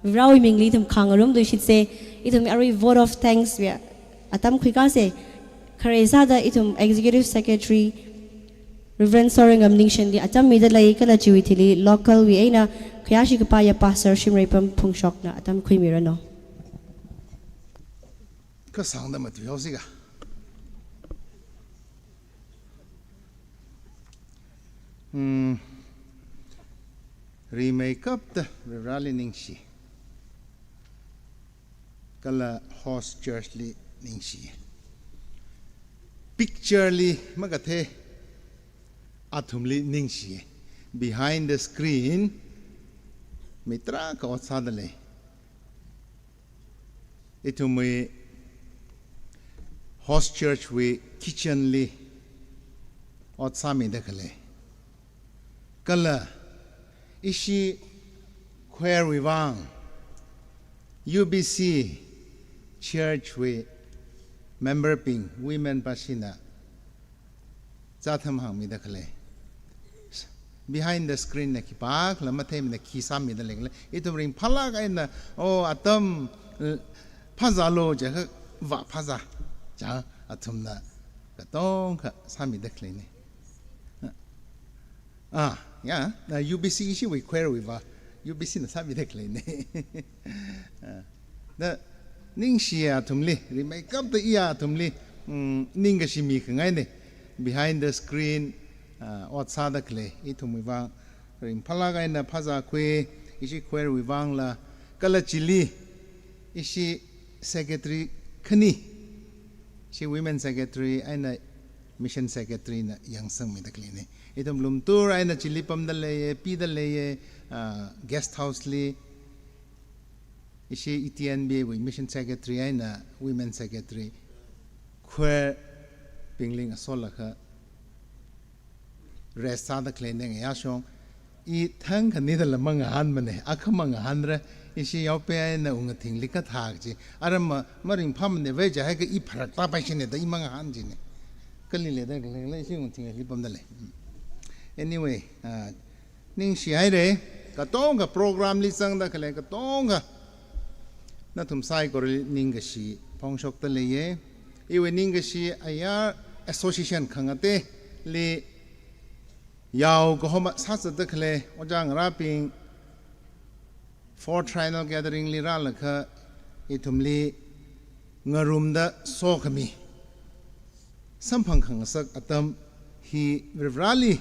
Varivarawui mingli ithum khangarumluishitsei. Ithum arui vote of thanks wui atam khuikasei. Khare sāda ithum Executive Secretary Reverend Sorangam Ningshenli atam midalei, kala chiwui thili local wui eina khayāshi kapaiya Pastor Shimreipam Phungshokna atam khuimiranu. Kasāngda matuihaosika. Hmm. Rimeikapta Varivarali ningshi. Kala host church li ningshi. Picture li makathei athumli ningshi. Behind the screen mi tarākha ot sādalei. Ithumwui host church wui kitchen li ot sāmida khalei. Kala ishi choir wui vang U B C church wui member bing, women pashina zātham hāngmida khalei. Behind the screen na khipākhala matheimana, khi sāmida leikhala. Ithum ringphālāk eina, oh, atam, eh, phāzālu jiakha vā phāzā. Jiakha athumna katongkha sāmida khaleine. Ah, ya, na U B C ishiwui choir wui vā, U B C na sāmida khaleine. Ah, da ningshiya athumli, rimeikapta iya athumli, mm, ningkashi mikhangaine. Behind the screen, ah, ot sāda khalei ithumwui vang ringphālāk eina phāzākhui, ishi choir wui vangla, kala chili ishi secretary khani, ishi women secretary eina mission secretary na yangsangmida khaleine. Ithum lumtur eina chili pamda leiye, pida leiye, ah, guest house li, ishi E T N B wui mission secretary eina women secretary, choir bingli ngasolaga rest sāda khaleine ngayāshong. I thangkhanidala mangahānmane, akha mangahānra, ishi yaopei eina wungathingli kathā kaji. Ara ma, maringphāmane, vei jiakha i pharak tāpaishine da i mangahān jine. Kali leida khalei, ishi wungathingli pamda lei. Anyway, ah, ningshihaire, katongkha program li zangda khalei katongkha nathum saikorali ningkashi phongshokda leiye. Iwui ningkashi ayar association khangateili yao kahoma sāzatda khalei ojā ngarābing, fourth Triennial Gathering li rālaga ithumli ngarumda sokhami samphang khangasak atam hi Varivarali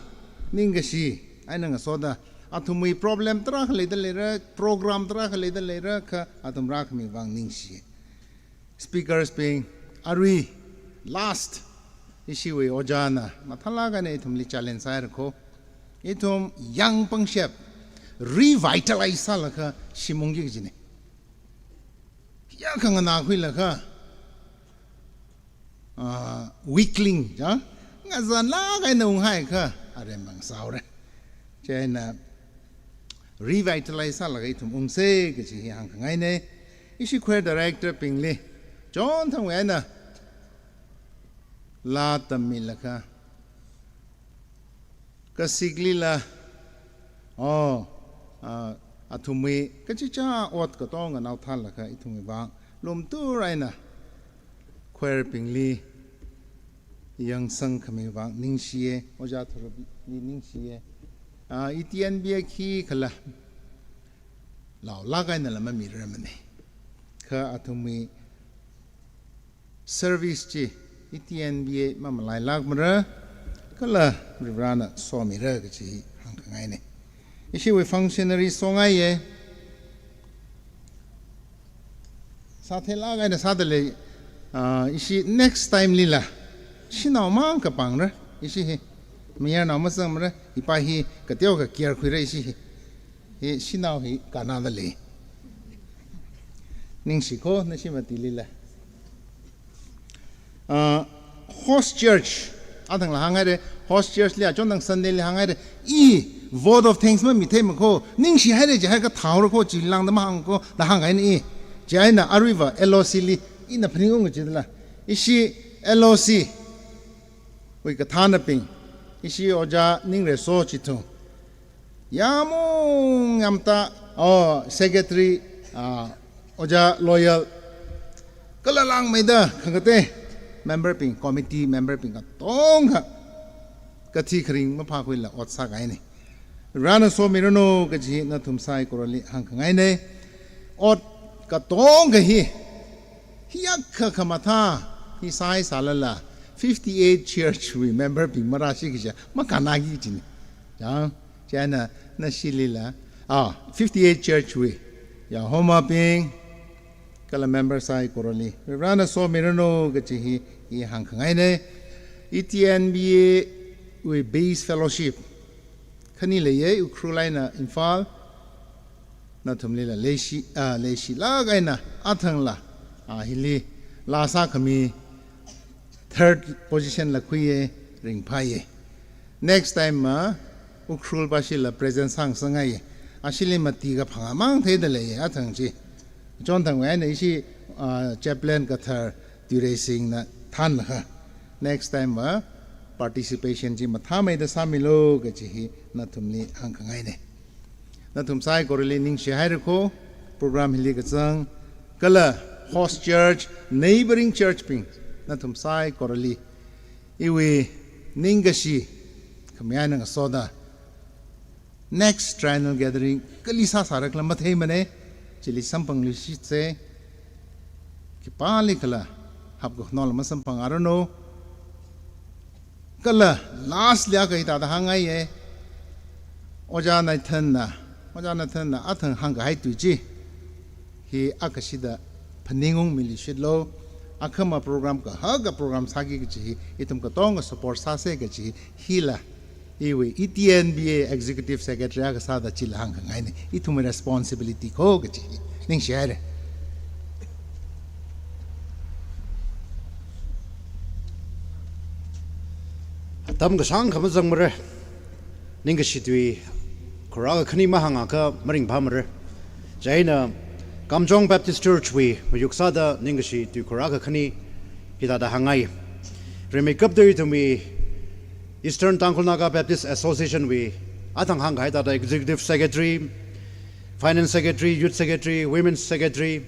ningkashi eina ngasoda, athumwui problem tarākha leida leira, program tarākha leida leira, kha athum rākhami vang ningshi. Speakers bing, arui last ishiwui ojāna mathālāk eina ithumli challenge sāhaira kho. Ithum yang pangshap revitalize sālaga shim ungki kajine. Khayākha nganākhuilaga, ah, weakling, ja? Ngazanlāk eina unghaiakha aremma sāhaora. Chieina revitalize sālaga ithum ungsei kaji hi hāngkhangaine. Ishi choir director bingli chonthangwui eina laa tammilaga, kasiklila, oh, ah, Athumwui kachichā ot katonga naothānlaga ithumwui vang lumtur eina choir bingli yangsang khami vang ningshiya, Ojā Tharupli ningshiya. Ah, E T N B A khikhala laolāk eina la mamirarmana. Kha athumwui service chi E T N B A mamalailākmara, kala Varivarana somira kaji hāngkhangaina. Ishiwui functionary songaiya. Sātheilāk eina sādalei, ah, ishi next time lila shanao mang kapāngra, ishi hi. Mayarnao mazangmara, ipa hi kateokha care khuira ishi hi. Hi shanao hi kannadalei. Ningshi kho, nashi matilila. Ah, host church, athangla hānghaira, host church li achon thang Sunday li hānghaira, i vote of thanks mamithei makho, ningshihaira jiakha thaora kho, chilangda mahāng kho, da hānghaina i. Chieina aruiva L O C li, ina phaningungki jidala. Ishi L O C wui kathānabing, ishi Ojā Ningreso chithung, yāmung yāmtā, oh, secretary, ah, Ojā Loyal, kala langmeida khangatei member bing, committee member bing katonga kathi kharing maphākhuila ot sākahaina. Varivarana somiranu kaji nathum saikorali hāngkhangaina. Ot katonga hi, hiyākha khamathā hi sāhai sālala, fifty-eight church wui member bing marāshiki kaja makannaki kajina. Ya, chieina nashilila, ah, fifty-eight church wui, ya, homabing, kala member saikorali Varivarana somiranu kaji hi i hāngkhangaina. E T N B A wui base fellowship khani leiya, Ukhrul eina Imphal. Nathumlila leishi, ah, leishilāk eina athangla, ah, hili laa sākhami third position la khuiya, ringphāya. Next time ma Ukhrul pāshila present sāngasakngaiya. Ashili mati kaphang amang theidalei athang chi. Chonthangwui eina ishi, ah, chaplain kathar Tuireisingna thānlaga, next time ma participation chi mathāmeida sāmilu kaji hi nathumli hāngkhangaina. Nathum saikorali ningshihaira kho, program hili kazang, kala host church, neighboring church bing, nathum saikorali iwui ningkashi khami eina ngasoda, next triennial gathering kali sāsāra khala matheimana, chili samphangluishitsa, khipālikhala hapkhanangla masamphangaranu. Kala last li akha hithāda hāngngaiya, Ojā Nathanna, Ojā Nathanna athang hāngkahai tui chi hi akhashida phaningungmiluishitlu. Akhama program kahaka program sāki kaji hi, ithum katonga support sāsa kaji hila, iwui E T N B A Executive Secretary akha sāda chila hāngkhangaina, ithumwui responsibility kho kaji hi ningshihaira. Atam kasāngkha mazangmara, ningkashi tui khuirākha khani mahāngakha maringphāmara. Chieina Kamjong Baptist Church wui mayuk sāda ningkashi tui khuirākha khani hithāda hāngngai. Rimeikapta ithumwui Eastern Tangkhul Naga Baptist Association wui athang hāngkahai thāda Executive Secretary, Finance Secretary, Youth Secretary, Women's Secretary,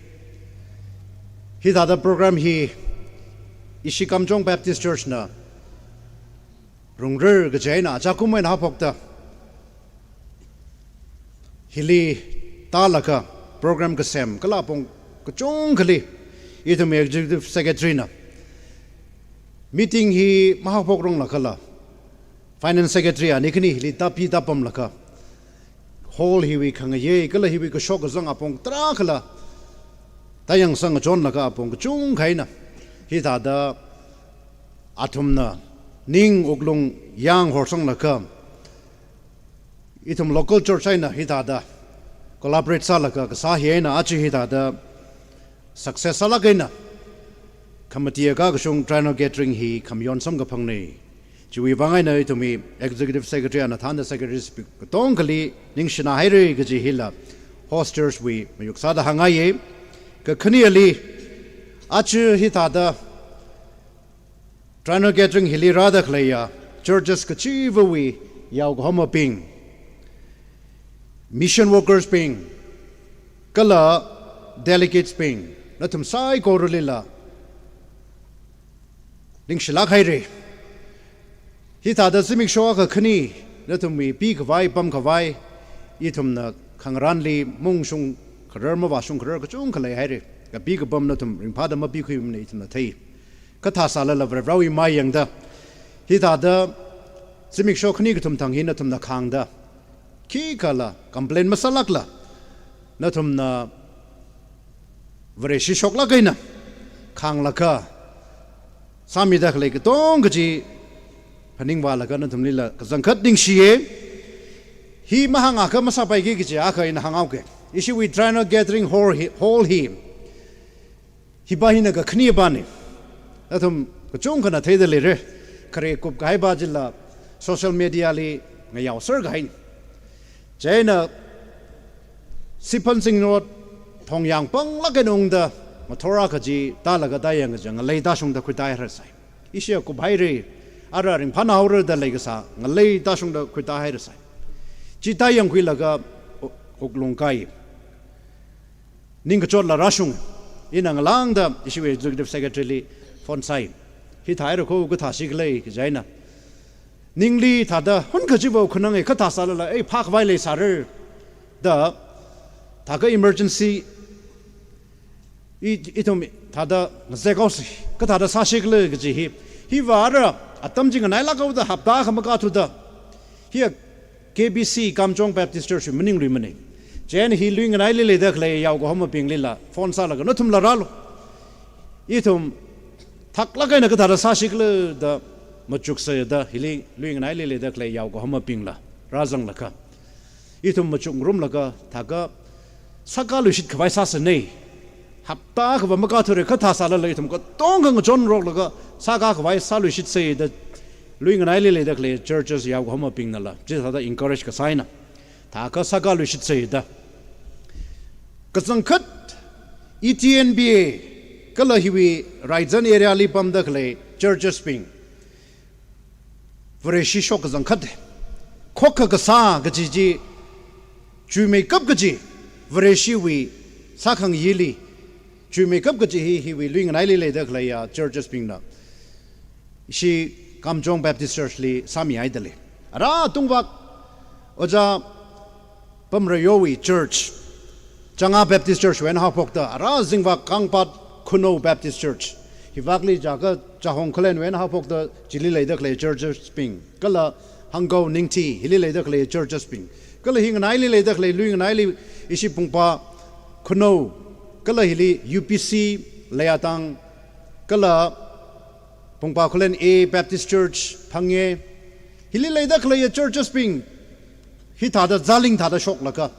hithāda program hi ishi Kamjong Baptist Church na rungrar kaji eina achākum eina haophokta, hili tālaga program kasem kala apong kachungkhali ithumwui Executive Secretary na meeting hi mahaophokranglakhala, Finance Secretary ani khani hili tāpi tāpamlaga, hall hiwui khangayei kala hiwui kashok kazang apong tarākhala tāyangsang ngachonlaga apong kachungkha eina hithāda athumna ning wuklung yāng horsanglaga, ithum local church eina hithāda collaborate sālaga kasā hi eina aja hithāda success sālāk eina khamati akha kashung triennial gathering hi khamayon samkaphangna. Chiwui vang eina ithumwui Executive Secretary ana thānda secretaries katongali ningshina haira kaji hila host church wui mayuk sāda hāngngaiya. Kakhaneli, aja hithāda triennial gathering hili rāda khaleiya churches kachivawui yaokahomabing, Mission workers bing, kala delegates bing, nathum saikoralila ningshilāk haira. Hithāda zimiksho akha khani nathumwui pikhavai pamkhavai, ithumna khangarānli maungshung kharar mavāshung kharar kachungkha leihaira. Kapi kapam nathum ringphāda mapikhuimana ithumna thei. Kathā sālala Varivarāwui mai yangda, hithāda zimiksho khani kathum thang hi nathumna khāngda, khikhala complain masālākla, nathumna Vareshi shoklāk eina khānglaga sāmida khalei katonga chi phaningvālaga nathumlila kachangkhat ningshiya. Hi mahāngakha masāpaiki kaji akha ina hānghaoga. Ishiwui Triennial Gathering Hall hi, hall hi hipa hina kakhanepana. Nathum kachungkhana theida leira. Khare kupkahaipa chila social media li ngayaoser kahaina. Chieina Siphan Sing Road thongyāng panglāk eina ungda ngathor akha chi tālaga tāyang kaja ngalei tāshungda khuitāhairasai. Ishi kuphaira, ara ringphānahaora da leikasā ngalei tāshungda khuitāhairasai. Chi tāyangkhuilaga wuklung kai. Ningkachotla rāshung. Ina ngalāngda ishiwui Executive Secretary li phone sāi. Hithāhaira kho, kathā shikhala kaji eina, ningli thāda hunkachiva khananga, kathā sālala, ei, phākhavai leisāra da, thākha emergency, i, ithum thāda ngazek haosa, kathāda sāshikhala kaji hi. Hiva ara atam chi nganailāk haoda hapta akha makathuda, hiya K B C Kamjong Baptist Church wui maningluimana. Chieina hi lui nganaili leida khalei yaokahomabinglila phone sālaga, nathumla rālu. Ithum thaklāk eina kathāda sāshikhala da machuksa da, hili lui nganaili leida khalei yaokahomabingla rāzanglaga, ithum machukngarumlaga, thākha sākaluishitkhavai sāsana. Hapta akhava makathura, kathā sālala ithum katonga ngachonroklaga sākakhavai sāluishitsa da lui nganaili leida khalei churches yaokahomabingnala chithāda encourage kasā eina, thākha sākaluishitsa da. Kachangkhat E T N B A kala hiwui Raizan area li pamda khalei churches bing Vareshi shok kachangkhat, khokkha kasā kaji chi, chuimeikap kaji, Vareshiwui sākhangayi li chuimeikap kaji hi, hiwui lui nganaili leida khaleiya churches bingna ishi Kamjong Baptist Church li sāmihaida lei. Ara tungvak Ojā Pamrayowui church, Changa Baptist Church wui eina haophokta, ara zingvak Kangpat Khunou Baptist Church, hivakli Chaka Chahong Khalen wui eina haophokta chili leida khalei churches bing, kala Hangkou Ningthi hili leida khalei churches bing, kala hi nganaili leida khalei, lui nganaili ishi Pungpa Khunou, kala hili U P C Leiyatang, kala Pungpa Khullen A Baptist Church Phangye, hili leida khaleiya churches bing hithāda zaling thāda shoklaga,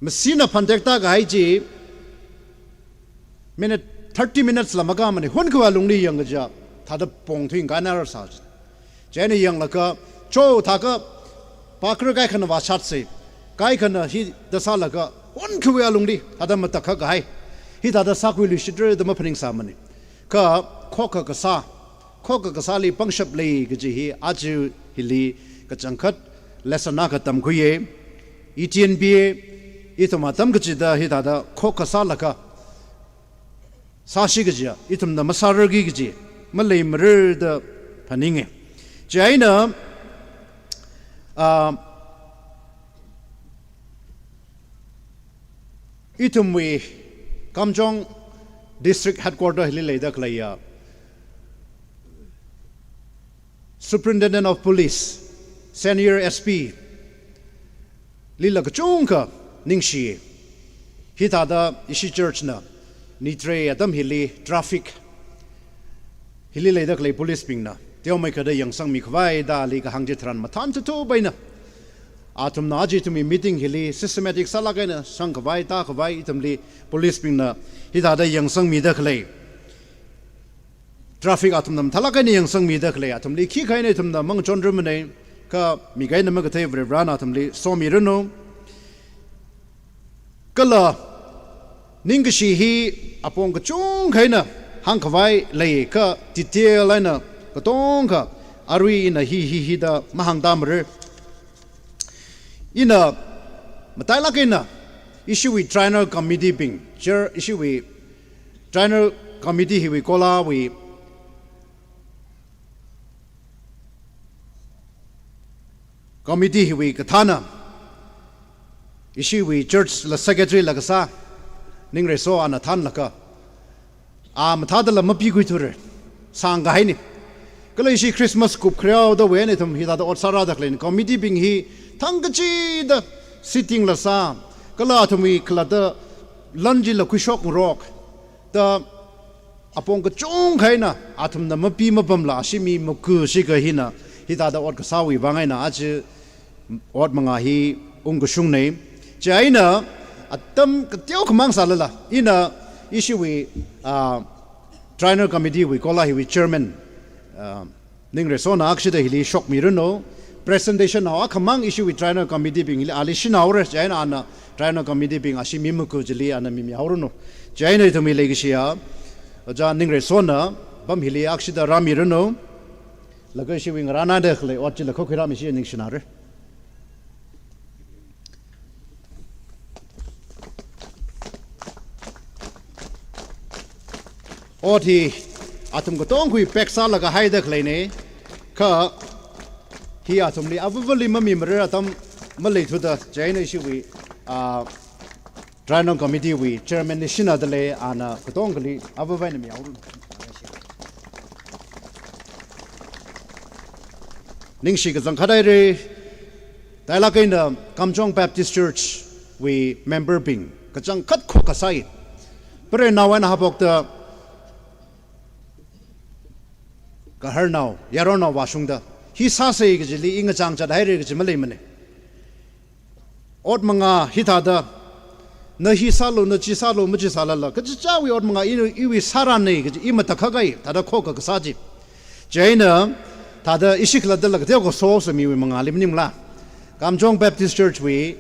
masina phantekta kahai chi minute, thirty minutes la makamana, hunkhavai alungli yangkaja thāda pong thuingkānarasā. Chieina yanglaga, cho thākha pakra kaikhana vāshatsa, kaikhana hithāda sālaga hunkhavai alungli thāda matakhak kahai, hithāda sākhuiluishitra da maphaningsāmana. Kha khokkha kasā, khokkha kasāli pangshap lei kaji hi aja hili kachangkhat lesson akha tamkhuiya. E T N B A, ithum atam kachida hithāda khokkha sālaga sāshi kajiya, ithumna masārarki kaji maleimara da phaninga. Chieina, ah, ithumwui Kamjong District Headquarter hili leida khaleiya Superintendent of Police, Senior S P lila kachungkha ningshi. Hithāda ishi church na nitre atam hili traffic hili leida khalei police bingna teomeikha da yangsangmi khavai da ali kahāng chitharan mathān thuthup eina, athumna aja ithumwui meeting hili systematic sālāk eina sangkhavai tākhavai, ithumli police bingna hithāda yangsangmida khalei, traffic athumna mathālāk eina yangsangmida khalei athumli khikha eina ithumna mangachonrarmana, kha mik eina makathei Varivarana athumli somiranu. Kala ningkashi hi apong kachungkha eina hāngkhavai lei, kha detail eina katonga arui ina hi hi hi da mahāngtāmara. Ina matailāk eina ishiwui Triennial Committee bing, chair ishiwui Triennial Committee hiwui kolāwui committee hiwui kathāna, ishiwui church la secretary la kasā, Ningreisona thānlaga, a mathāda la mapikhuithura, sāngkahaina. Kala ishi Christmas kupkhayao dawui eina ithum hithāda ot sārāda khaleina. Committee bing hi thangkachida sitting la sā, kala athumwui khalatta lan chila khuishokngarok da apong kachungkha eina athumna mapi mapamla ashi mi makushi kahina, hithāda ot kasāwui vang eina aja ot manga hi ungkashungna. Chieina atam kateokhamang sālala, ina ishiwui, ah, Triennial Committee wui kolā hiwui chairman, ah, Ningreisona akshida hili shokmiranu. Presentation nao akhamang ishiwui Triennial Committee bing hili ali shanaora, chieina ana Triennial Committee bing ashi mi maku chili ana mimihaoranu. Chieina ithumwui leikashiya Ojā Ningreisona apam hili akshida rāmiranu. Laga ishiwui ngarānada khalei ot chila khokhui rāmishi ningshinara. Ot hi athum katongawui pack sālaga haida khaleina, kha hi athumli avāvali mamimara atam maleithuda, chieina ishiwui, ah, Triennial Committee wui chairman li shanada lei, ana katongali avāvali mihaoranu. Ningshi kachangkhat haira, matailāk eina Kamjong Baptist Church wui member bing kachangkhat khokkha sāi. Preiva̱nao eina haophokta, gaharnao, yaronao vāshungda, hi sāsa kajili i ngachang chat haira kaji maleimana. Ot manga hithāda, na hi sālu, na chi sālu, machi sālala, kachichāwui ot manga i, iwui sārāna kaji i matakhak kahai, thāda khokkha kasā chi. Chieina, thāda ishi khalattala kateo kaso sāmiwui mangāli maningla, Kamjong Baptist Church wui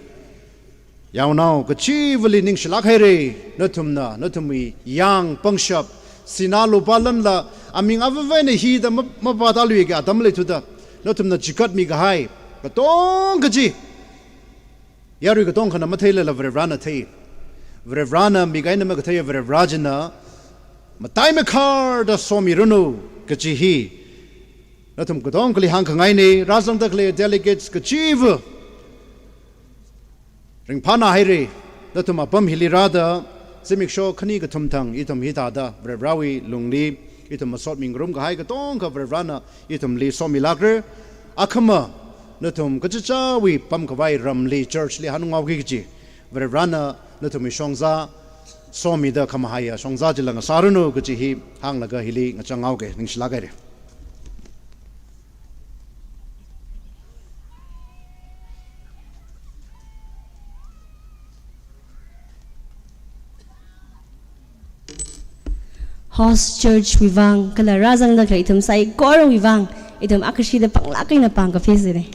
yaonao kachivali ningshilāk haira, nathumna, nathumwui yāng pangshap, sinā lupā lanla, aming avāvali hithāda ma-, mapātāluiki atam maleithuda, nathumna chikatmi kahai katongkachi, yarui katongkhana matheilala Varivarāna thei. Varivarāna mik eina makathei Varivarā china mataimakharda somiranu kaji hi nathum katongali hāngkhangaina. Rāzangda khalei delegates kachiva ringphāna haira, nathum apam hili rāda, zimiksho khani kathum thang ithum hithāda Varivarāwui lungli ithum masot mingarum kahai katongkha Varivarāna ithumli somilākra. Akhama, nathum kachichāwui pamkhavai ramli church li hanunghaoki kaji, Varivarāna nathumwui shongzā somida khamahaiya shongzā chila ngasāranu kaji hi hānglaga hili ngachanghaoga, ningshilāk haira. Host church wui vang, kala rāzangda khalei ithum saikorawui vang, ithum akashida panglāk eina pāng kaphisa.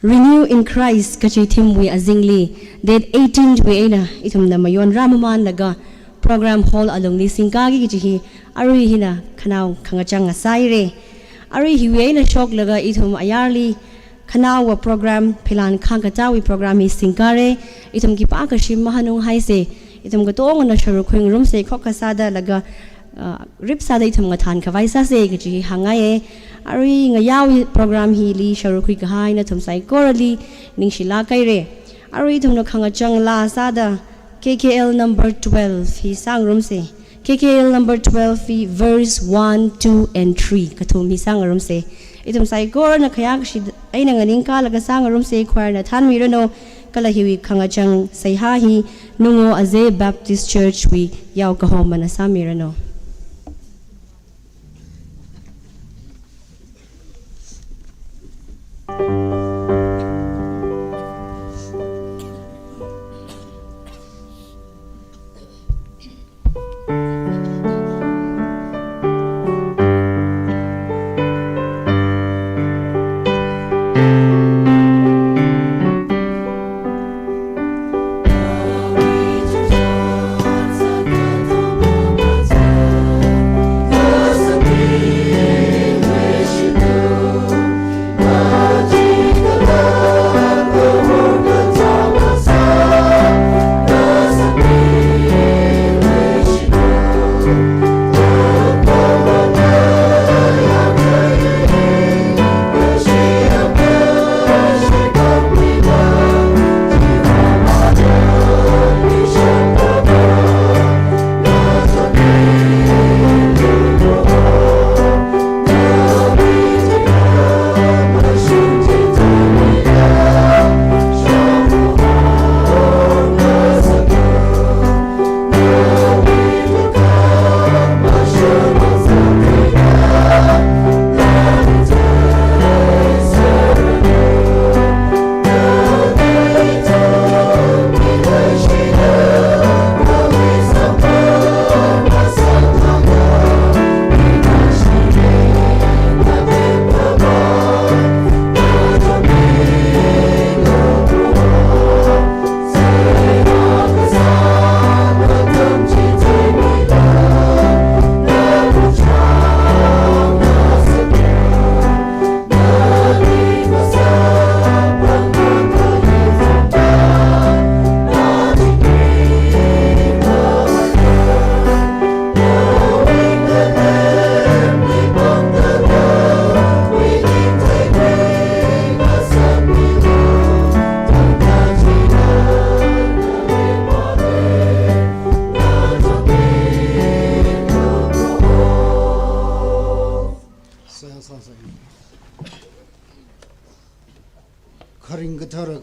Renew in Christ kaji theme wui azingli, date eighteen wui eina ithumna mayon rāmamānlaga program hall alungli singkāki kaji hi arui hina khanao khangachang ngasāhaira. Arui hiwui eina shoklaga ithum ayarli khanaowa program, philan khangkatāwui program hi singkāra. Ithum khipākha shim mahanunghaisa. Ithum katongana sharuk khuingarumsa, khokkha sāda laga, ah, rip sāda ithum ngathānkhavai sāsa kaji hi hāngngaiya. Arui ngayāwui program hili sharuk khuikahai nathum saikorali ningshilāk haira. Arui ithumna khangachang laa sāda K K L number twelve hi sāngarumsa. K K L number twelve hi verse one, two and three kathum hi sāngarumsa. Ithum saikorana khayākashi eina nganingkālaga sāngarumsa, choir na thānmiranu, kala hiwui khangachang seihā hi Nungo Aze Baptist Church wui yaokahomana sāmiranu.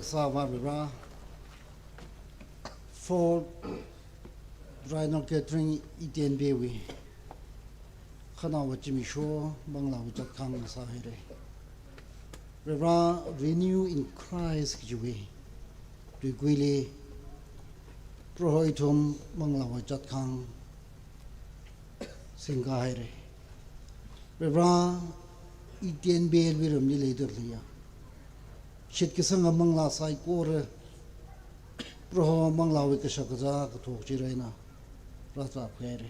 Sāvā Varivara, Fourth Triennial Gathering Eden Bellwui khanaowa zimiksho manglāwui chatkhang sāhaira. Varivara, Renew in Christ kajiwui tuikuili Proho ithum manglāwui chatkhang singkahaira. Varivara, Eden Bellwui ramli leida leiya shitkasanga manglā saikora Proho manglāwui kashak kazā kathok chili eina rāzākhuihaira.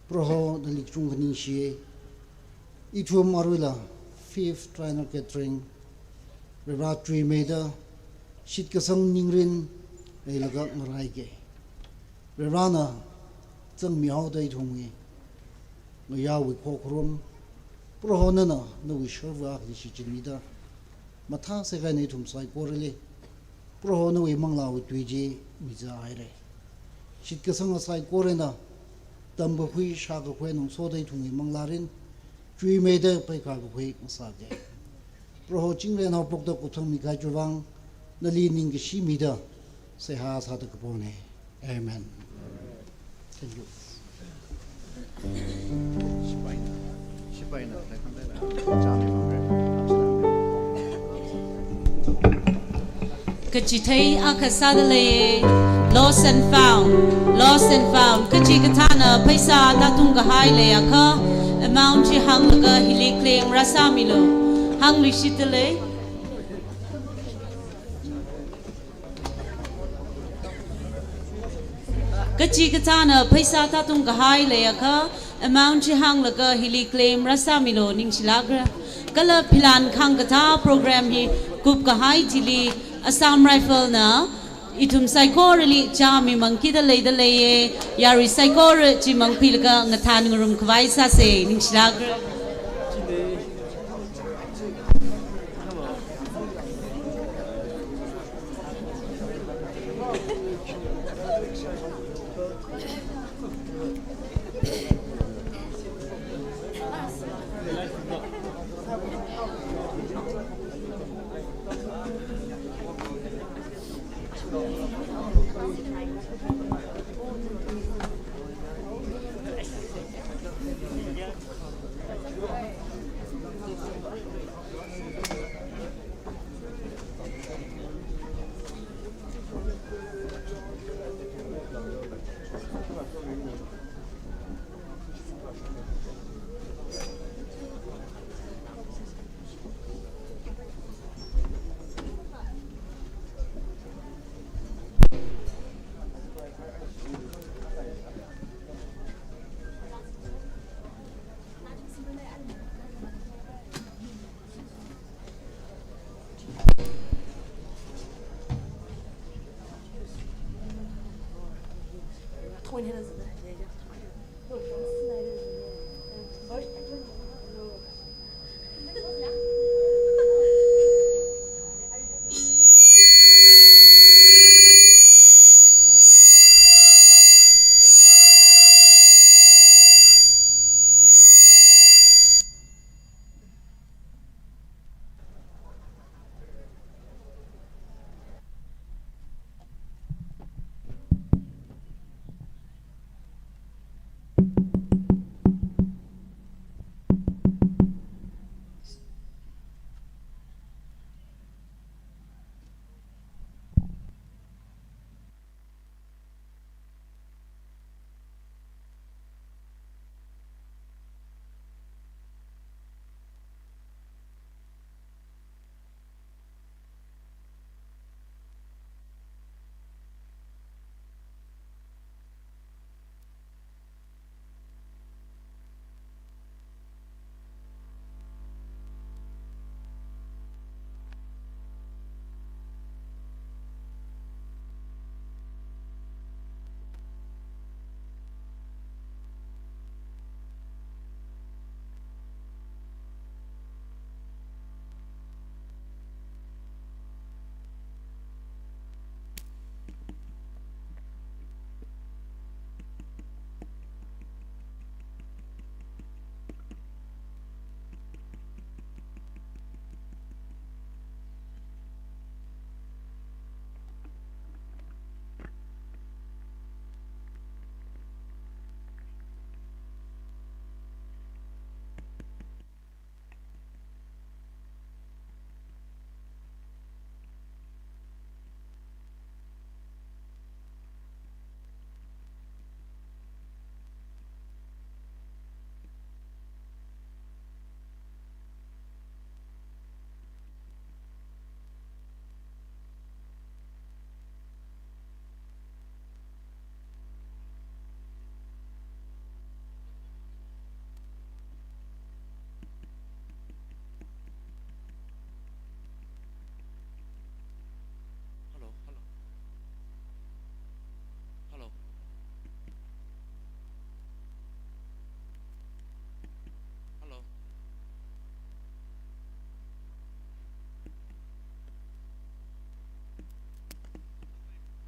Proho nali kachungkha ningshiya. Ithum aruila Fifth Triennial Gathering Varivara chuimeida shitkasang ningrin leilaga ngaraiki. Varivarana zangmihaoda ithumwui ngayāwui khokharum, Proho nana nawui sharva akhali shichinmida mathāsā eina ithum saikorali Proho nawui manglāwui tui chi mizāhaira. Shitkasanga saikorana tamkakhui shākakhui nungsoda ithumwui manglārin chuimeida paikhakakhui ngasāki. Proho chingri haophokda kupsangmi kahai chiwui vang nali ningkashi mida seihā sāda kapona. Amen. Thank you. Kachithei akha sāda lei, lost and found, lost and found. Kachikathāna pheisā tātungkahai leiakha, amount chi hānglaga hili claim rāsāmilu. Hāngluishitda lei. Kachikathāna pheisā tātungkahai leiakha, amount chi hānglaga hili claim rāsāmilu, ningshilākra. Kala philan khangkathā program hi kupkahai chili Assam Rifle na ithum saikorali chāmimangkida leida leiya. Yarui saikora chimang philaga ngathān ngarumkhavai sāsa, ningshilākra.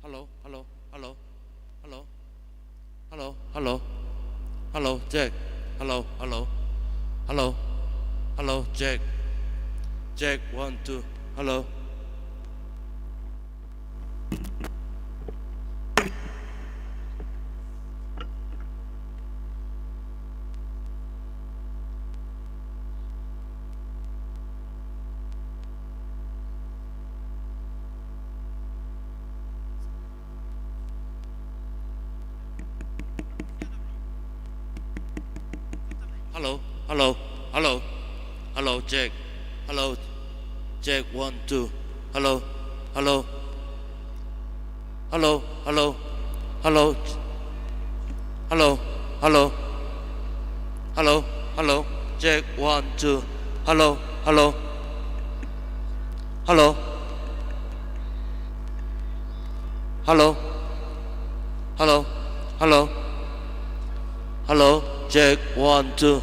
Hello, hello, hello, hello, hello, hello, hello, check. Hello, hello, hello, hello, check. Check, one, two. Hello. Hello, hello, hello, hello, check. Hello, check, one, two. Hello, hello, hello, hello, hello, hello, hello, hello, hello, check, one, two. Hello, hello, hello, hello, hello, hello, hello, check, one, two.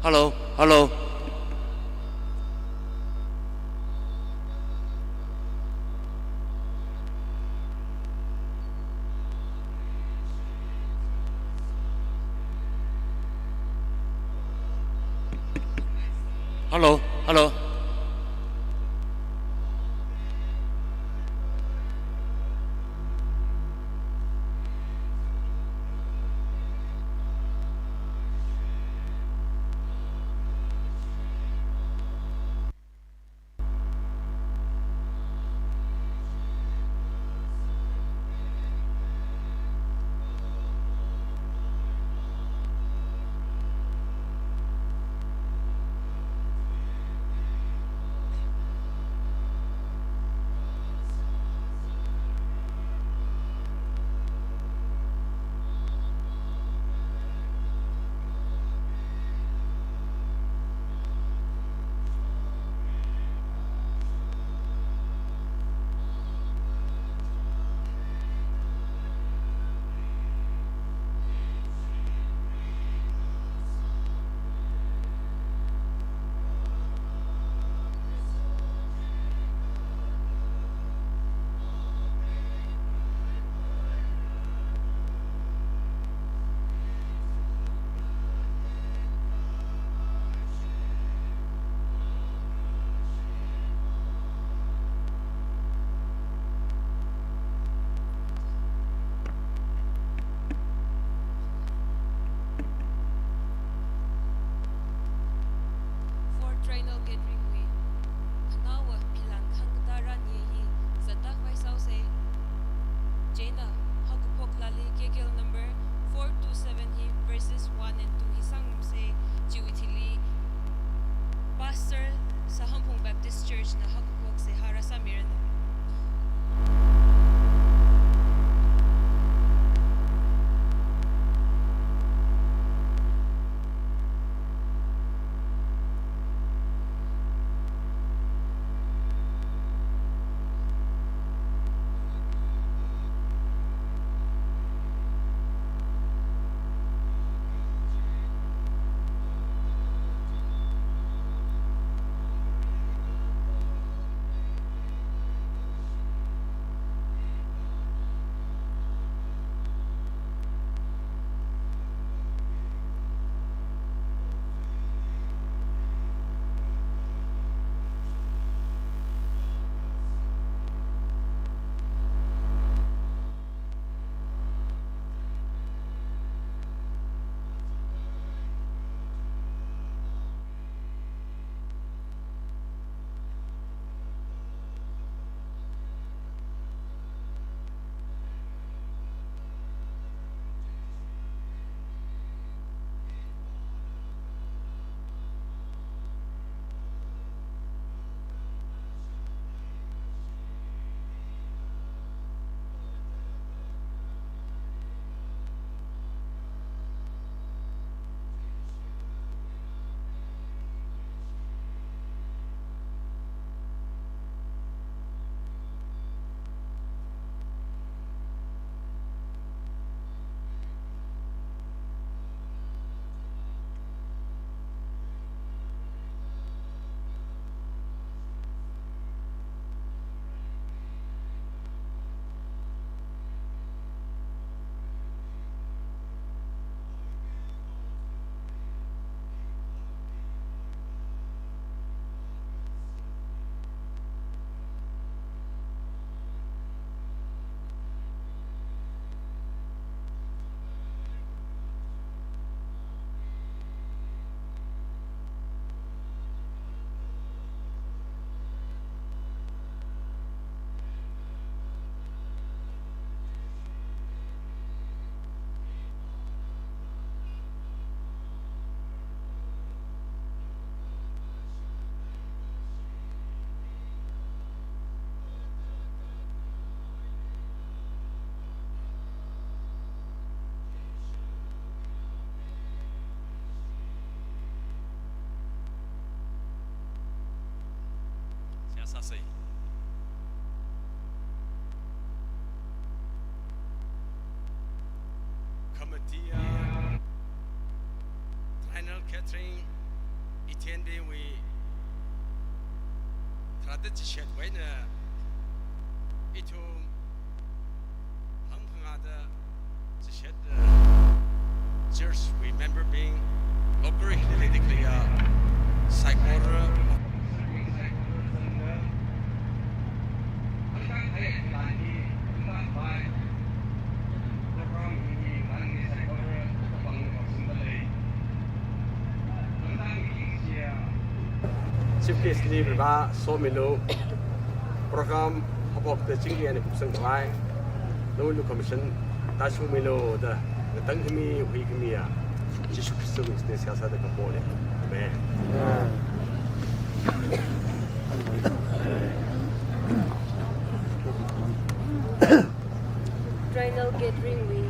Hello, hello. Hello, hello. sāsei. Khamatia Triennial Gathering, Ethnic Day wui tharāda chishat wui eina ithum hangkhangada chishat, uh, church wui member bing, local hili leida khaleiya saikora, Chief Guest li Varivarā somilu, program haophokta chingri eina kupsang khavai, nawui commission tāshungmilu da, ngatangkhami, huikhamiya Jishu Khrista mingli seihā sāda kapona. Amen. Triennial Gathering wui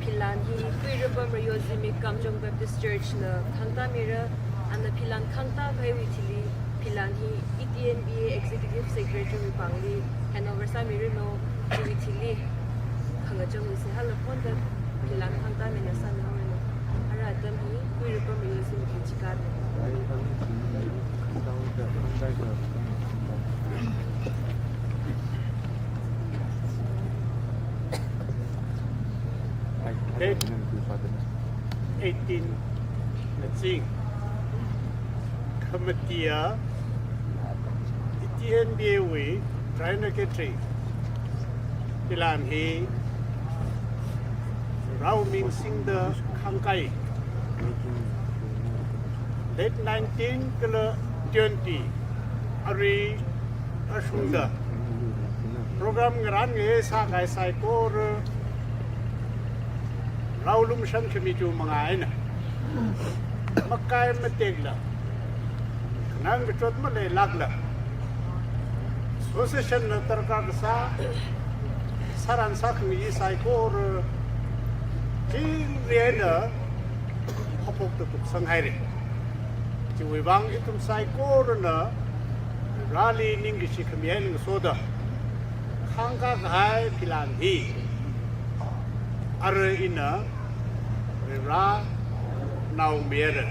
philan hi Kuirapam Rayo Zimik Kamjong Baptist Church na khangtāmira, ana philan khangtā kahaiwui thili philan hi E T N B A Executive Secretary wui pāngli handover sāmiranu, chiwui thili khangachang wui seihāla phonda philan khangtāmina sāmihaoranu. Ara atam hi Kuirapam Rayo Zimik hi chikatna. Date eighteen na zing, khamatia E T N B A wui Triennial Gathering philan hi rao ming singda khangkai. Date nineteen kala twenty ari ashungda program ngarān ngasākahai saikora rao lumashan khami chu manga eina makai matekla, nang kachot maleilākla, association na darkar kasā, sāran sākhami saikora chingri eina haophokta kupsang haira. Chiwui vang ithum saikorana Varivarāli ningkashi khami eina ngasoda khangkā kahai philan hi ara ina Varivarā naomayara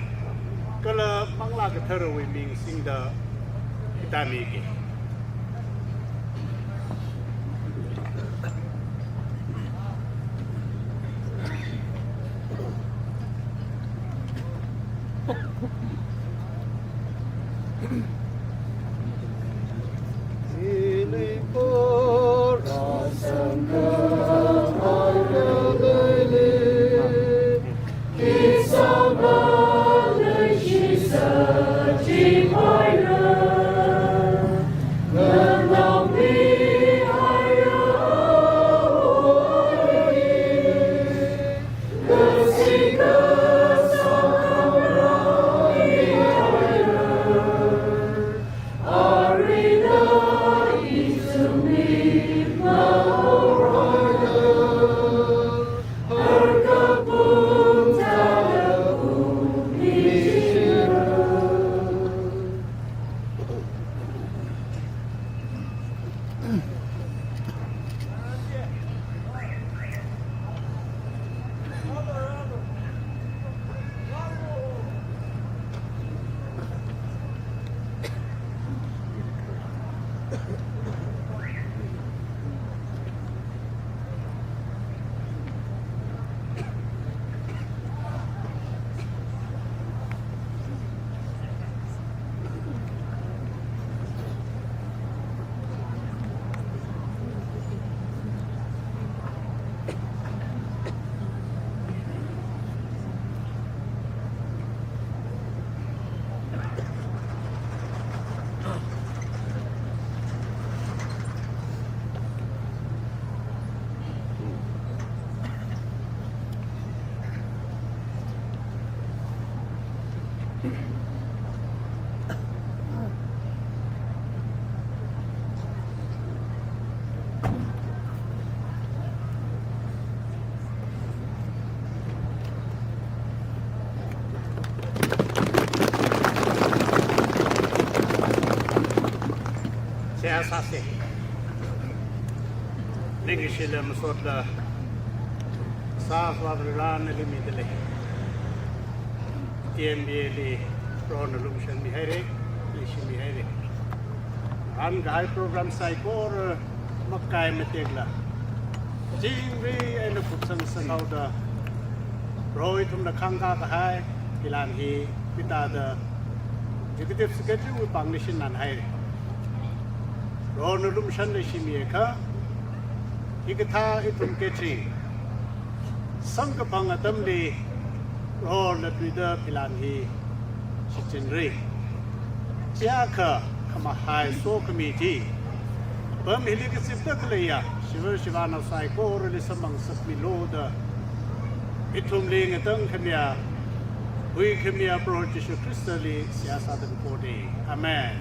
kala Manglā Katharawui ming singda hitāmiki. Sāsa. Ningkashi le masot la sākhavā Varena limida lei. T M B A li Prohona lumashanmihaira, leishimihaira. Rākahai program saikora makai matekla, chingri eina kupsang sanghaoda, Proho ithumna khangkā kahai plan hi hithāda Executive Secretary wui pāngli shinranhaira. Prohona lumashan leishimiakha, hikathā ithum catering samkaphang atamli Proho latluida plan hi shichinra. Chiakha khamahai sokhami chi apam hili kazipda khaleiya shiva shivanao saikorali samphangshapmilu da ithumli ngatangkhamiya, huikhamiya Proho Jishu Khristali seihā sāda kapona. Amen.